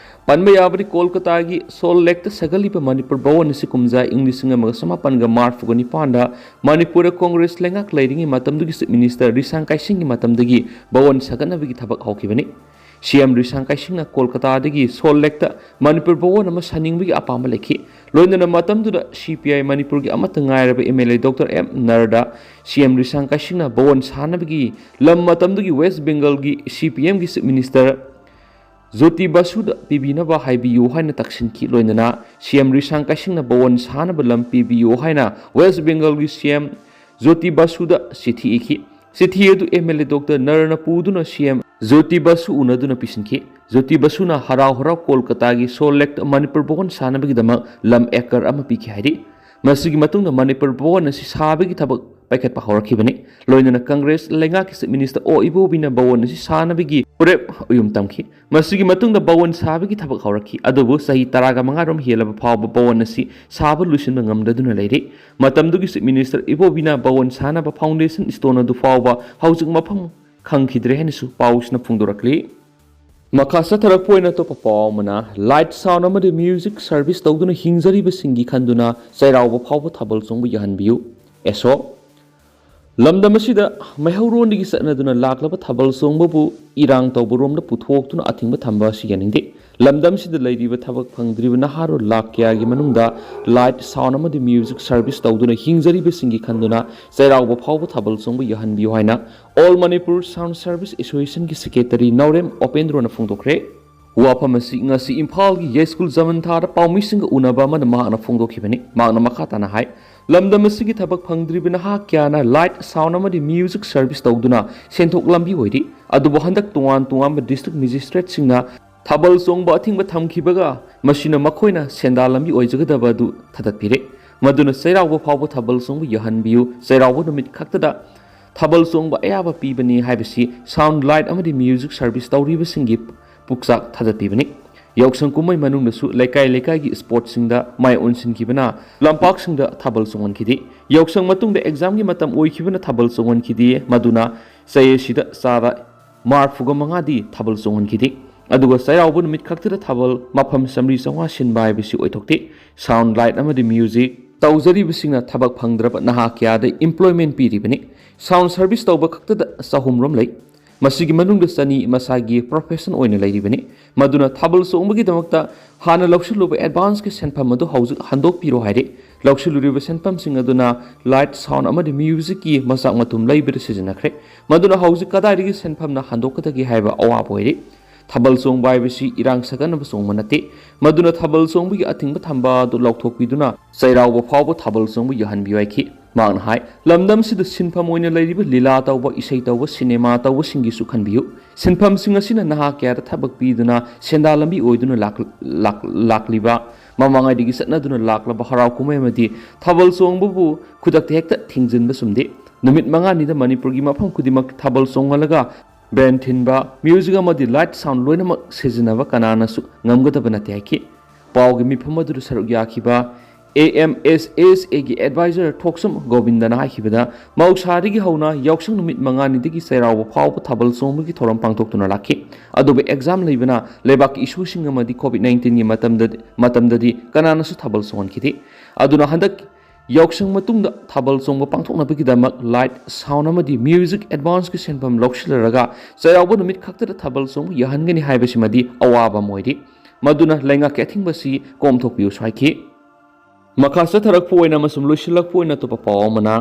ꯄꯟꯕ ꯌꯥꯕꯗꯤ ꯀꯣꯜꯀꯇꯥꯒꯤ ꯁꯣꯜ ꯂꯦꯛꯇ ꯁꯥꯒꯠꯂꯤꯕ ꯃꯅꯤꯄꯨꯔ ꯚꯋꯟ ꯑꯁꯤ ꯀꯨꯝꯖꯥ ꯏꯪ ꯂꯤꯁꯤꯡ ꯑꯃꯒ ꯆꯃꯥꯄꯟꯒ ꯃꯔꯤꯐꯨꯒ ꯅꯤꯄꯥꯟꯗ ꯃꯅꯤꯄꯨꯔꯗ ꯀꯣꯡꯒ꯭ꯔꯦꯁ ꯂꯩꯉꯥꯛ ꯂꯩꯔꯤꯉꯩ ꯃꯇꯝꯗꯨꯒꯤ ꯆꯤꯐ ꯃꯤꯅꯤꯁꯇꯔ ꯔꯤꯁꯥꯡ ꯀꯥꯏꯁꯤꯡꯒꯤ ꯃꯇꯝꯗꯒꯤ ꯚꯋꯟ ꯁꯥꯒꯠꯅꯕꯒꯤ ꯊꯕꯛ ꯍꯧꯈꯤꯕꯅꯤ꯫ ꯁꯤ ꯑꯦꯝ ꯔꯤꯁꯥꯡ ꯀꯥꯏꯁꯤꯡꯅ ꯀꯣꯜꯀꯇꯥꯗꯒꯤ ꯁꯣꯜ ꯂꯦꯛꯇ ꯃꯅꯤꯄꯨꯔ ꯚꯋꯟ ꯑꯃ ꯁꯥꯅꯤꯡꯕꯒꯤ ꯑꯄꯥꯝꯕ ꯂꯩꯈꯤ꯫ ꯂꯣꯏꯅꯅ ꯃꯇꯝꯗꯨꯗ ꯁꯤ ꯄꯤ ꯑꯥꯏ ꯃꯅꯤꯄꯨꯔꯒꯤ ꯑꯃꯠꯇ ꯉꯥꯏꯔꯕ M L A doctor M ꯅꯔꯗ ꯁꯤ ꯑꯦꯝ ꯔꯤꯁꯥꯡ ꯀꯥꯏꯁꯤꯡꯅ ꯚꯋꯟ ꯁꯥꯅꯕꯒꯤ ꯂꯝ ꯃꯇꯝꯗꯨꯒꯤ ꯋꯦꯁ ꯕꯦꯡꯒꯜꯒꯤ ꯁꯤ ꯄꯤ ꯑꯦꯝꯒꯤ ꯆꯤꯐ ꯃꯤꯅꯤꯁꯇꯔ ꯖꯣꯇꯤ ꯕꯁꯨꯗ ꯄꯤꯕꯤꯅꯕ ꯍꯥꯏꯕꯤꯌꯨ ꯍꯥꯏꯅ ꯇꯛꯁꯤꯟꯈꯤ꯫ ꯂꯣꯏꯅꯅ ꯁꯤ ꯑꯦꯝ ꯔꯤꯁꯥꯡ ꯀꯥꯏꯁꯤꯡꯅ ꯚꯋꯟ ꯁꯥꯅꯕ ꯂꯝ ꯄꯤꯕꯤꯌꯨ ꯍꯥꯏꯅ ꯋꯦꯁ ꯕꯦꯡꯒꯜꯒꯤ ꯁꯤ ꯑꯦꯝ ꯖꯣꯇꯤ ꯕꯁꯨꯗ ꯆꯤꯊꯤ ꯏꯈꯤ꯫ ꯆꯤꯊꯤ ꯑꯗꯨ ꯑꯦꯝ ꯑꯦꯜ ꯑꯦ ꯗꯣꯛꯇꯔ ꯅꯔꯅ ꯄꯨꯗꯨꯅ ꯁꯤ ꯑꯦꯝ ꯖꯣꯇꯤ ꯕꯁꯨ ꯎꯅꯗꯨꯅ ꯄꯤꯁꯤꯟꯈꯤ꯫ ꯖꯣꯇꯤ ꯕꯁꯨꯅ ꯍꯔꯥꯎ ꯍꯔꯥꯎ ꯀꯣꯜꯀꯇꯥꯒꯤ ꯁꯣꯜ ꯂꯦꯛꯇ ꯃꯅꯤꯄꯨꯔ ꯚꯋꯟ ꯁꯥꯅꯕꯒꯤꯗꯃꯛ ꯂꯝ ꯑꯦꯀꯔ ꯑꯃ ꯄꯤꯈꯤ ꯍꯥꯏꯔꯤ꯫ ꯃꯁꯤꯒꯤ ꯃꯇꯨꯡꯗ ꯃꯅꯤꯄꯨꯔ ꯚꯋꯟ ꯑꯁꯤ ꯁꯥꯕꯒꯤ ꯊꯕꯛ ꯄꯥꯏꯈꯠꯄ ꯍꯧꯔꯛꯈꯤꯕꯅꯤ꯫ ꯂꯣꯏꯅꯅ ꯀꯪꯒ꯭ꯔꯦꯁ ꯂꯩꯉꯥꯛꯀꯤ ꯆꯤꯐ ꯃꯤꯅꯤꯁꯇꯔ ꯑꯣ ꯏꯕꯣꯕꯤꯅ ꯚꯋꯟ ꯑꯁꯤ ꯁꯥꯅꯕꯒꯤ ꯄꯨꯔꯦꯞ ꯑꯌꯨꯝ ꯇꯝꯈꯤ꯫ ꯃꯁꯤꯒꯤ ꯃꯇꯨꯡꯗ ꯚꯋꯟ ꯁꯥꯕꯒꯤ ꯊꯕꯛ ꯍꯧꯔꯛꯈꯤ, ꯑꯗꯨꯕꯨ ꯆꯍꯤ ꯇꯔꯥꯒ ꯃꯉꯥꯔꯣꯝ ꯍꯦꯜꯂꯕ ꯐꯥꯎꯕ ꯚꯋꯟ ꯑꯁꯤ ꯁꯥꯕ ꯂꯣꯏꯁꯤꯟꯕ ꯉꯝꯗꯗꯨꯅ ꯂꯩꯔꯤ꯫ ꯃꯇꯝꯗꯨꯒꯤ ꯆꯤꯐ ꯃꯤꯅꯤꯁꯇꯔ ꯏꯕꯣꯕꯤꯅ ꯚꯋꯟ ꯁꯥꯅꯕ ꯐꯥꯎꯟꯗꯦꯁꯟ ꯁ꯭ꯇꯣꯟ ꯑꯗꯨ ꯐꯥꯎꯕ ꯍꯧꯖꯤꯛ ꯃꯐꯝ ꯈꯪꯈꯤꯗ꯭ꯔꯦ ꯍꯥꯏꯅꯁꯨ ꯄꯥꯎꯁꯤꯅ ꯐꯣꯡꯗꯣꯔꯛꯂꯤ꯫ ꯃꯈꯥ ꯆꯠꯊꯔꯛꯄ ꯑꯣꯏꯅ ꯑꯇꯣꯞꯄ ꯄꯥꯎ ꯑꯃꯅ, ꯂꯥꯏꯠ, ꯁꯥꯎꯟ ꯑꯃꯗꯤ ꯃ꯭ꯌꯨꯖꯤꯛ ꯁꯔꯚꯤꯁ ꯇꯧꯗꯨꯅ ꯍꯤꯡꯖꯔꯤꯕꯁꯤꯡꯒꯤ ꯈꯟꯗꯨꯅ ꯆꯩꯔꯥꯎꯕ ꯐꯥꯎꯕ ꯊꯥꯕꯜ ꯆꯣꯡꯕ ꯌꯥꯍꯟꯕꯤꯌꯨ, ꯑꯦꯁꯣ꯫ ꯂꯝꯗꯝ ꯑꯁꯤꯗ ꯃꯩꯍꯧꯔꯣꯟꯗꯒꯤ ꯆꯠꯅꯗꯨꯅ ꯂꯥꯛꯂꯕ ꯊꯥꯕꯜ ꯆꯣꯡꯕꯕꯨ ꯏꯔꯥꯡ ꯇꯧꯕꯔꯣꯝꯗ ꯄꯨꯊꯣꯛꯇꯨꯅ ꯑꯊꯤꯡꯕ ꯊꯝꯕ ꯑꯁꯤ ꯌꯥꯅꯤꯡꯗꯦ꯫ ꯂꯝꯗꯝꯁꯤꯗ ꯂꯩꯔꯤꯕ ꯊꯕꯛ ꯐꯪꯗ꯭ꯔꯤꯕ ꯅꯍꯥꯔꯣꯜ ꯂꯥꯈ ꯀꯌꯥꯒꯤ ꯃꯅꯨꯡꯗ ꯂꯥꯏꯠ, ꯁꯥꯎꯟ ꯑꯃꯗꯤ ꯃ꯭ꯌꯨꯖꯤꯛ ꯁꯔꯚꯤꯁ ꯇꯧꯗꯨꯅ ꯍꯤꯡꯖꯔꯤꯕꯁꯤꯡꯒꯤ ꯈꯟꯗꯨꯅ ꯆꯩꯔꯥꯎꯕ ꯐꯥꯎꯕ ꯊꯥꯕꯜ ꯆꯣꯡꯕ ꯌꯥꯍꯟꯕꯤꯌꯨ ꯍꯥꯏꯅ ꯑꯣꯜ ꯃꯅꯤꯄꯨꯔ ꯁꯥꯎꯟ ꯁꯔꯚꯤꯁ ꯑꯦꯁꯣꯁꯤꯌꯦꯁꯟꯒꯤ ꯁꯦꯀ꯭ꯔꯦꯇꯔꯤ ꯅꯥꯎꯔꯦꯝ ꯑꯣꯄꯦꯟꯗ꯭ꯔꯣꯅ ꯐꯣꯡꯗꯣꯛꯈ꯭ꯔꯦ꯫ ꯋꯥꯐꯝ ꯑꯁꯤ ꯉꯁꯤ ꯏꯝꯐꯥꯜꯒꯤ ꯌꯥꯏꯁ꯭ꯀꯨꯜ ꯖꯃꯟꯊꯥꯗ ꯄꯥꯎꯃꯤꯁꯤꯡꯒ ꯎꯅꯕ ꯑꯃꯗ ꯃꯍꯥꯛꯅ ꯐꯣꯡꯗꯣꯛꯈꯤꯕꯅꯤ꯫ ꯃꯍꯥꯛꯅ ꯃꯈꯥ ꯇꯥꯅ ꯍꯥꯏ, ꯂꯝꯗꯝ ꯑꯁꯤꯒꯤ ꯊꯕꯛ ꯐꯪꯗ꯭ꯔꯤꯕ ꯅꯍꯥ ꯀꯌꯥꯅ ꯂꯥꯏꯠ, ꯁꯥꯎꯟ ꯑꯃꯗꯤ ꯃ꯭ꯌꯨꯖꯤꯛ ꯁꯔꯚꯤꯁ ꯇꯧꯗꯨꯅ ꯁꯦꯟꯊꯣꯛ ꯂꯝꯕꯤ ꯑꯣꯏꯔꯤ꯫ ꯑꯗꯨꯕꯨ ꯍꯟꯗꯛ ꯇꯣꯉꯥꯟ ꯇꯣꯉꯥꯟꯕ ꯗꯤꯁꯇ꯭ꯔꯤꯛ ꯃꯦꯖꯤꯁꯇ꯭ꯔꯦꯠꯁꯤꯡꯅ ꯊꯥꯕꯜ ꯆꯣꯡꯕ ꯑꯊꯤꯡꯕ ꯊꯝꯈꯤꯕꯒ ꯃꯁꯤꯅ ꯃꯈꯣꯏꯅ ꯁꯦꯟꯗꯥꯟ ꯂꯝꯕꯤ ꯑꯣꯏꯖꯒꯗꯕ ꯑꯗꯨ ꯊꯥꯗꯠꯄꯤꯔꯦ꯫ ꯃꯗꯨꯅ ꯆꯩꯔꯥꯎꯕ ꯐꯥꯎꯕ ꯊꯥꯕꯜ ꯆꯣꯡꯕ ꯌꯥꯍꯟꯕꯤꯌꯨ, ꯆꯩꯔꯥꯎꯕ ꯅꯨꯃꯤꯠ ꯈꯛꯇꯗ ꯊꯥꯕꯜ ꯆꯣꯡꯕ ꯑꯌꯥꯕ ꯄꯤꯕꯅꯤ ꯍꯥꯏꯕꯁꯤ ꯁꯥꯎꯟ, ꯂꯥꯏꯠ ꯑꯃꯗꯤ ꯃ꯭ꯌꯨꯖꯤꯛ ꯁꯔꯚꯤꯁ ꯇꯧꯔꯤꯕꯁꯤꯡꯒꯤ ꯄꯨꯛꯆꯥꯛ ꯊꯥꯗꯠꯄꯤꯕꯅꯤ꯫ ꯌꯥꯎꯁꯪ ꯀꯨꯝꯍꯩ ꯃꯅꯨꯡꯗꯁꯨ ꯂꯩꯀꯥꯏ ꯂꯩꯀꯥꯏꯒꯤ ꯁ꯭ꯄꯣꯔꯠꯁꯤꯡꯗ ꯃꯥꯏ ꯑꯣꯟꯁꯤꯟꯈꯤꯕꯅ ꯂꯝꯄꯥꯛꯁꯤꯡꯗ ꯊꯥꯕꯜ ꯆꯣꯡꯍꯟꯈꯤꯗꯦ꯫ ꯌꯥꯎꯁꯪ ꯃꯇꯨꯡꯗ ꯑꯦꯛꯖꯥꯝꯒꯤ ꯃꯇꯝ ꯑꯣꯏꯈꯤꯕꯅ ꯊꯥꯕꯜ ꯆꯣꯡꯍꯟꯈꯤꯗꯦ꯫ ꯃꯗꯨꯅ ꯆꯍꯤ ꯑꯁꯤꯗ ꯆꯥꯗ ꯃꯔꯤꯐꯨꯒ ꯃꯉꯥꯗꯤ ꯊꯥꯕꯜ ꯆꯣꯡꯍꯟꯈꯤꯗꯦ꯫ ꯑꯗꯨꯒ ꯆꯩꯔꯥꯎꯕ ꯅꯨꯃꯤꯠ ꯈꯛꯇꯗ ꯊꯥꯕꯜ ꯃꯐꯝ ꯆꯥꯝꯃꯔꯤ ꯆꯥꯝꯃꯉꯥ ꯁꯤꯟꯕ ꯍꯥꯏꯕꯁꯤ ꯑꯣꯏꯊꯣꯛꯇꯦ꯫ ꯁꯥꯎꯟ ꯂꯥꯏꯠ ꯑꯃꯗꯤ ꯃ꯭ꯌꯨꯖꯤꯛ ꯇꯧꯖꯔꯤꯕꯁꯤꯡꯅ ꯊꯕꯛ ꯐꯪꯗ꯭ꯔꯕ ꯅꯍꯥ ꯀꯌꯥꯗ ꯏꯝꯄ꯭ꯂꯣꯏꯃꯦꯟ ꯄꯤꯔꯤꯕꯅꯤ꯫ ꯁꯥꯎꯟ ꯁꯔꯚꯤꯁ ꯇꯧꯕ ꯈꯛꯇꯗ ꯆꯍꯨꯝ ꯔꯣꯝ ꯂꯩ꯫ ꯃꯁꯤꯒꯤ ꯃꯅꯨꯡꯗ ꯆꯅꯤ ꯃꯁꯥꯒꯤ ꯄ꯭ꯔꯣꯐꯦꯁꯟ ꯑꯣꯏꯅ ꯂꯩꯔꯤꯕꯅꯤ꯫ ꯃꯗꯨꯅ ꯊꯥꯕꯜ ꯆꯣꯡꯕꯒꯤꯗꯃꯛꯇ ꯍꯥꯟꯅ ꯂꯧꯁꯤꯜꯂꯨꯕ ꯑꯦꯗꯚꯥꯟꯁꯀꯤ ꯁꯦꯟꯐꯝ ꯑꯗꯨ ꯍꯧꯖꯤꯛ ꯍꯟꯗꯣꯛꯄꯤꯔꯣ ꯍꯥꯏꯔꯦ꯫ ꯂꯧꯁꯤꯜꯂꯨꯔꯤꯕ ꯁꯦꯟꯐꯝꯁꯤꯡ ꯑꯗꯨꯅ ꯂꯥꯏꯠ, ꯁꯥꯎꯟ ꯑꯃꯗꯤ ꯃ꯭ꯌꯨꯖꯤꯛꯀꯤ ꯃꯆꯥꯛ ꯃꯊꯨꯝ ꯂꯩꯕꯗ ꯁꯤꯖꯤꯟꯅꯈ꯭ꯔꯦ꯫ ꯃꯗꯨꯅ ꯍꯧꯖꯤꯛ ꯀꯗꯥꯏꯗꯒꯤ ꯁꯦꯟꯐꯝꯅ ꯍꯟꯗꯣꯛꯀꯗꯒꯦ ꯍꯥꯏꯕ ꯑꯋꯥꯕ ꯑꯣꯏꯔꯦ꯫ ꯊꯥꯕꯜ ꯆꯣꯡꯕ ꯍꯥꯏꯕꯁꯤ ꯏꯔꯥꯡ ꯁꯥꯒꯠꯅꯕ ꯆꯣꯡꯕ ꯅꯠꯇꯦ꯫ ꯃꯗꯨꯅ ꯊꯥꯕꯜ ꯆꯣꯡꯕꯒꯤ ꯑꯊꯤꯡꯕ ꯊꯝꯕ ꯑꯗꯨ ꯂꯧꯊꯣꯛꯄꯤꯗꯨꯅ ꯆꯩꯔꯥꯎꯕ ꯐꯥꯎꯕ ꯊꯥꯕꯜ ꯆꯣꯡꯕ ꯌꯥꯍꯟꯕꯤꯌꯨ ꯍꯥꯏꯈꯤ꯫ ꯃꯍꯥꯛꯅ ꯍꯥꯏ, ꯂꯝꯗꯝꯁꯤꯗ ꯁꯤꯟꯐꯝ ꯑꯣꯏꯅ ꯂꯩꯔꯤꯕ ꯂꯤꯂꯥ ꯇꯧꯕ, ꯏꯁꯩ ꯇꯧꯕ, ꯁꯤꯅꯦꯃꯥ ꯇꯧꯕꯁꯤꯡꯒꯤꯁꯨ ꯈꯟꯕꯤꯌꯨ꯫ ꯁꯤꯟꯐꯝꯁꯤꯡ ꯑꯁꯤꯅ ꯅꯍꯥ ꯀꯌꯥꯗ ꯊꯕꯛ ꯄꯤꯗꯨꯅ ꯁꯦꯟꯗꯥꯟ ꯂꯝꯕꯤ ꯑꯣꯏꯗꯨꯅ ꯂꯥꯛ-, ꯂꯥꯛ-, ꯂꯥꯛꯂꯤꯕ ꯃꯃꯥꯡꯉꯩꯗꯒꯤ ꯆꯠꯅꯗꯨꯅ ꯂꯥꯛꯂꯕ ꯍꯔꯥꯎ ꯀꯨꯝꯍꯩ ꯑꯃꯗꯤ ꯊꯥꯕꯜ ꯆꯣꯡꯕꯕꯨ ꯈꯨꯗꯛꯇ ꯍꯦꯛꯇ ꯊꯤꯡꯖꯤꯟꯕ ꯆꯨꯝꯗꯦ꯫ ꯅꯨꯃꯤꯠ ꯃꯉꯥꯅꯤꯗ ꯃꯅꯤꯄꯨꯔꯒꯤ ꯃꯐꯝ ꯈꯨꯗꯤꯡꯃꯛ ꯊꯥꯕꯜ ꯆꯣꯡꯍꯜꯂꯒ ꯕꯦꯟ ꯊꯤꯟꯕ, ꯃ꯭ꯌꯨꯖꯤꯛ ꯑꯃꯗꯤ ꯂꯥꯏꯠ ꯁꯥꯎꯟ ꯂꯣꯏꯅꯃꯛ ꯁꯤꯖꯤꯟꯅꯕ ꯀꯅꯥꯅꯁꯨ ꯉꯝꯒꯗꯕ ꯅꯠꯇꯦ ꯍꯥꯏꯈꯤ꯫ ꯄꯥꯎꯒꯤ ꯃꯤꯐꯝ ꯑꯗꯨꯗ ꯁꯔꯨꯛ ꯌꯥꯈꯤꯕ ꯑꯦ ꯑꯦꯝ ꯑꯦꯁ ꯑꯦꯁ ꯑꯦꯒꯤ ꯑꯦꯗꯚꯥꯏꯖꯔ ꯊꯣꯛꯁꯝ ꯒꯣꯕꯤꯟꯗꯅ ꯍꯥꯏꯈꯤꯕꯗ, ꯃꯍꯧꯁꯥꯗꯒꯤ ꯍꯧꯅ ꯌꯥꯎꯁꯪ ꯅꯨꯃꯤꯠ ꯃꯉꯥꯅꯤꯗꯒꯤ ꯆꯩꯔꯥꯎꯕ ꯐꯥꯎꯕ ꯊꯥꯕꯜ ꯆꯣꯡꯕꯒꯤ ꯊꯧꯔꯝ ꯄꯥꯡꯊꯣꯛꯇꯨꯅ ꯂꯥꯛꯈꯤ꯫ ꯑꯗꯨꯕꯨ ꯑꯦꯛꯖꯥꯝ ꯂꯩꯕꯅ ꯂꯩꯕꯥꯛꯀꯤ ꯏꯁꯨꯁꯤꯡ ꯑꯃꯗꯤ ꯀꯣꯚꯤꯗ ꯅꯥꯏꯟꯇꯤꯟꯒꯤ ꯃꯇꯝꯗ, ꯃꯇꯝꯗꯗꯤ ꯀꯅꯥꯅꯁꯨ ꯊꯥꯕꯜ ꯆꯣꯡꯍꯟꯈꯤꯗꯦ꯫ ꯑꯗꯨꯅ ꯍꯟꯗꯛ ꯌꯥꯎꯁꯪ ꯃꯇꯨꯡꯗ ꯊꯥꯕꯜ ꯆꯣꯡꯕ ꯄꯥꯡꯊꯣꯛꯅꯕꯒꯤꯗꯃꯛ ꯂꯥꯏꯠ, ꯁꯥꯎꯟ ꯑꯃꯗꯤ ꯃ꯭ꯌꯨꯖꯤꯛ ꯑꯦꯗꯚꯥꯟꯁꯀꯤ ꯁꯦꯟꯐꯝ ꯂꯧꯁꯤꯜꯂꯔꯒ ꯆꯩꯔꯥꯎꯕ ꯅꯨꯃꯤꯠ ꯈꯛꯇꯗ ꯊꯥꯕꯜ ꯆꯣꯡꯕ ꯌꯥꯍꯟꯒꯅꯤ ꯍꯥꯏꯕꯁꯤꯃꯗꯤ ꯑꯋꯥꯕ ꯑꯃ ꯑꯣꯏꯔꯤ꯫ ꯃꯗꯨꯅ ꯂꯩꯉꯥꯛꯀꯤ ꯑꯊꯤꯡꯕꯁꯤ ꯀꯣꯝꯊꯣꯛꯄꯤꯌꯨꯁꯨ ꯍꯥꯏꯈꯤ꯫ ꯃꯈꯥ ꯆꯠꯊꯔꯛꯄ ꯑꯣꯏꯅ ꯑꯃꯁꯨꯡ ꯂꯣꯏꯁꯤꯜꯂꯛꯄ ꯑꯣꯏꯅ ꯑꯇꯣꯞꯄ ꯄꯥꯎ ꯑꯃꯅ,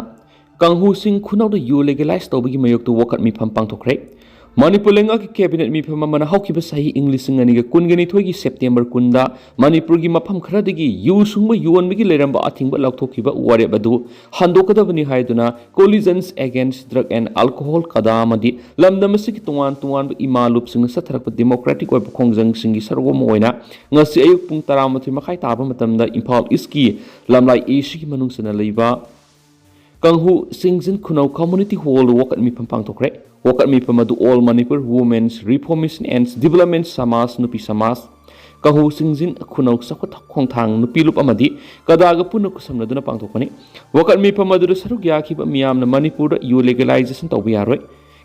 ꯀꯥꯡꯍꯨꯁꯤꯡ ꯈꯨꯅꯧꯗ ꯌꯨ ꯂꯤꯒꯦꯂꯥꯏꯖ ꯇꯧꯕꯒꯤ ꯃꯥꯌꯣꯛꯇ ꯋꯥꯀꯠ ꯃꯤꯐꯝ ꯄꯥꯡꯊꯣꯛꯈ꯭ꯔꯦ꯫ ꯃꯅꯤꯄꯨꯔ ꯂꯩꯉꯥꯛꯀꯤ ꯀꯦꯕꯤꯅꯦꯠ ꯃꯤꯐꯝ ꯑꯃꯅ ꯍꯧꯈꯤꯕ ꯆꯍꯤ ꯏꯪ ꯂꯤꯁꯤꯡ ꯑꯅꯤꯒ ꯀꯨꯟꯒ ꯅꯤꯊꯣꯏꯒꯤ ꯁꯦꯞꯇꯦꯝꯕꯔ ꯀꯨꯟꯗ ꯃꯅꯤꯄꯨꯔꯒꯤ ꯃꯐꯝ ꯈꯔꯗꯒꯤ ꯌꯨ ꯁꯨꯡꯕ ꯌꯣꯟꯕꯒꯤ ꯂꯩꯔꯝꯕ ꯑꯊꯤꯡꯕ ꯂꯧꯊꯣꯛꯈꯤꯕ ꯋꯥꯔꯦꯞ ꯑꯗꯨ ꯍꯟꯗꯣꯛꯀꯗꯕꯅꯤ ꯍꯥꯏꯗꯨꯅ Coalition Against Drug and Alcohol, ꯀꯗꯥ ꯑꯃꯗꯤ ꯂꯝꯗꯝ ꯑꯁꯤꯒꯤ ꯇꯣꯉꯥꯟ ꯇꯣꯉꯥꯟꯕ ꯏꯃꯥ ꯂꯨꯞꯁꯤꯡꯅ ꯆꯠꯊꯔꯛꯄ ꯗꯦꯃꯣꯀ꯭ꯔꯦꯇꯤꯛ ꯑꯣꯏꯕ ꯈꯣꯡꯖꯪꯁꯤꯡꯒꯤ ꯁꯔꯨꯛ ꯑꯃ ꯑꯣꯏꯅ ꯉꯁꯤ ꯑꯌꯨꯛ ꯄꯨꯡ ꯇꯔꯥꯃꯥꯊꯣꯏ ꯃꯈꯥꯏ ꯇꯥꯕ ꯃꯇꯝꯗ ꯏꯝꯐꯥꯜ ꯏꯁꯀꯤ ꯂꯝꯂꯥꯏ ꯑꯦꯁꯤꯒꯤ ꯃꯅꯨꯡ ꯆꯟꯅ ꯂꯩꯕ ꯀꯥꯡꯍꯨ ꯁꯤꯡꯖꯤꯟ ꯈꯨꯅꯧ ꯀꯝꯃꯨꯅꯤꯇꯤ ꯍꯣꯜꯗ ꯋꯥꯀꯠ ꯃꯤꯐꯝ ꯄꯥꯡꯊꯣꯛꯈ꯭ꯔꯦ꯫ ꯋꯥꯀꯠ ꯃꯤꯐꯝ ꯑꯗꯨ All Manipur Women's Reformation and Development ꯁꯃꯥꯖ, ꯅꯨꯄꯤ ꯁꯃꯥꯖ, ꯀꯥꯡꯍꯨ ꯁꯤꯡꯖꯤꯟ ꯈꯨꯅꯧ ꯆꯥꯎꯈꯠ ꯈꯣꯡꯊꯥꯡ ꯅꯨꯄꯤ ꯂꯨꯞ ꯑꯃꯗꯤ ꯀꯗꯥꯒ ꯄꯨꯟꯅ ꯈꯨꯠꯁꯝꯅꯗꯨꯅ ꯄꯥꯡꯊꯣꯛꯄꯅꯤ꯫ ꯋꯥꯀꯠ ꯃꯤꯐꯝ ꯑꯗꯨꯗ ꯁꯔꯨꯛ ꯌꯥꯈꯤꯕ ꯃꯤꯌꯥꯝꯅ ꯃꯅꯤꯄꯨꯔꯗ ꯌꯨ ꯂꯤꯒꯦꯂꯥꯏꯖꯦꯁꯟ ꯇꯧꯕ ꯌꯥꯔꯣꯏ,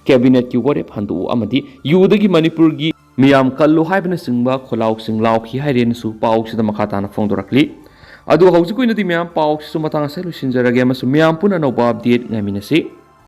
ꯀꯦꯕꯤꯅꯦꯠꯀꯤ ꯋꯥꯔꯦꯞ ꯍꯟꯗꯣꯛꯎ ꯑꯃꯗꯤ ꯌꯨꯗꯒꯤ ꯃꯅꯤꯄꯨꯔꯒꯤ ꯃꯤꯌꯥꯝ ꯀꯜꯂꯨ ꯍꯥꯏꯕꯅꯆꯤꯡꯕ ꯈꯣꯜꯂꯥꯎꯁꯤꯡ ꯂꯥꯎꯈꯤ ꯍꯥꯏꯔꯦꯅꯁꯨ ꯄꯥꯎꯁꯤꯗ ꯃꯈꯥ ꯇꯥꯅ ꯐꯣꯡꯗꯣꯔꯛꯂꯤ꯫ ꯑꯗꯨ ꯍꯧꯖꯤꯛꯀꯤ ꯑꯣꯏꯅꯗꯤ ꯃꯌꯥꯝ ꯄꯥꯎꯁꯤꯁꯨ ꯃꯇꯥꯡ ꯑꯁꯤꯗ ꯂꯣꯏꯁꯤꯟꯖꯔꯒꯦ ꯑꯃꯁꯨꯡ ꯃꯌꯥꯝ ꯄꯨꯟꯅ ꯑꯅꯧꯕ ꯑꯞꯗꯦꯠ ꯉꯥꯏꯃꯤꯟꯅꯁꯤ꯫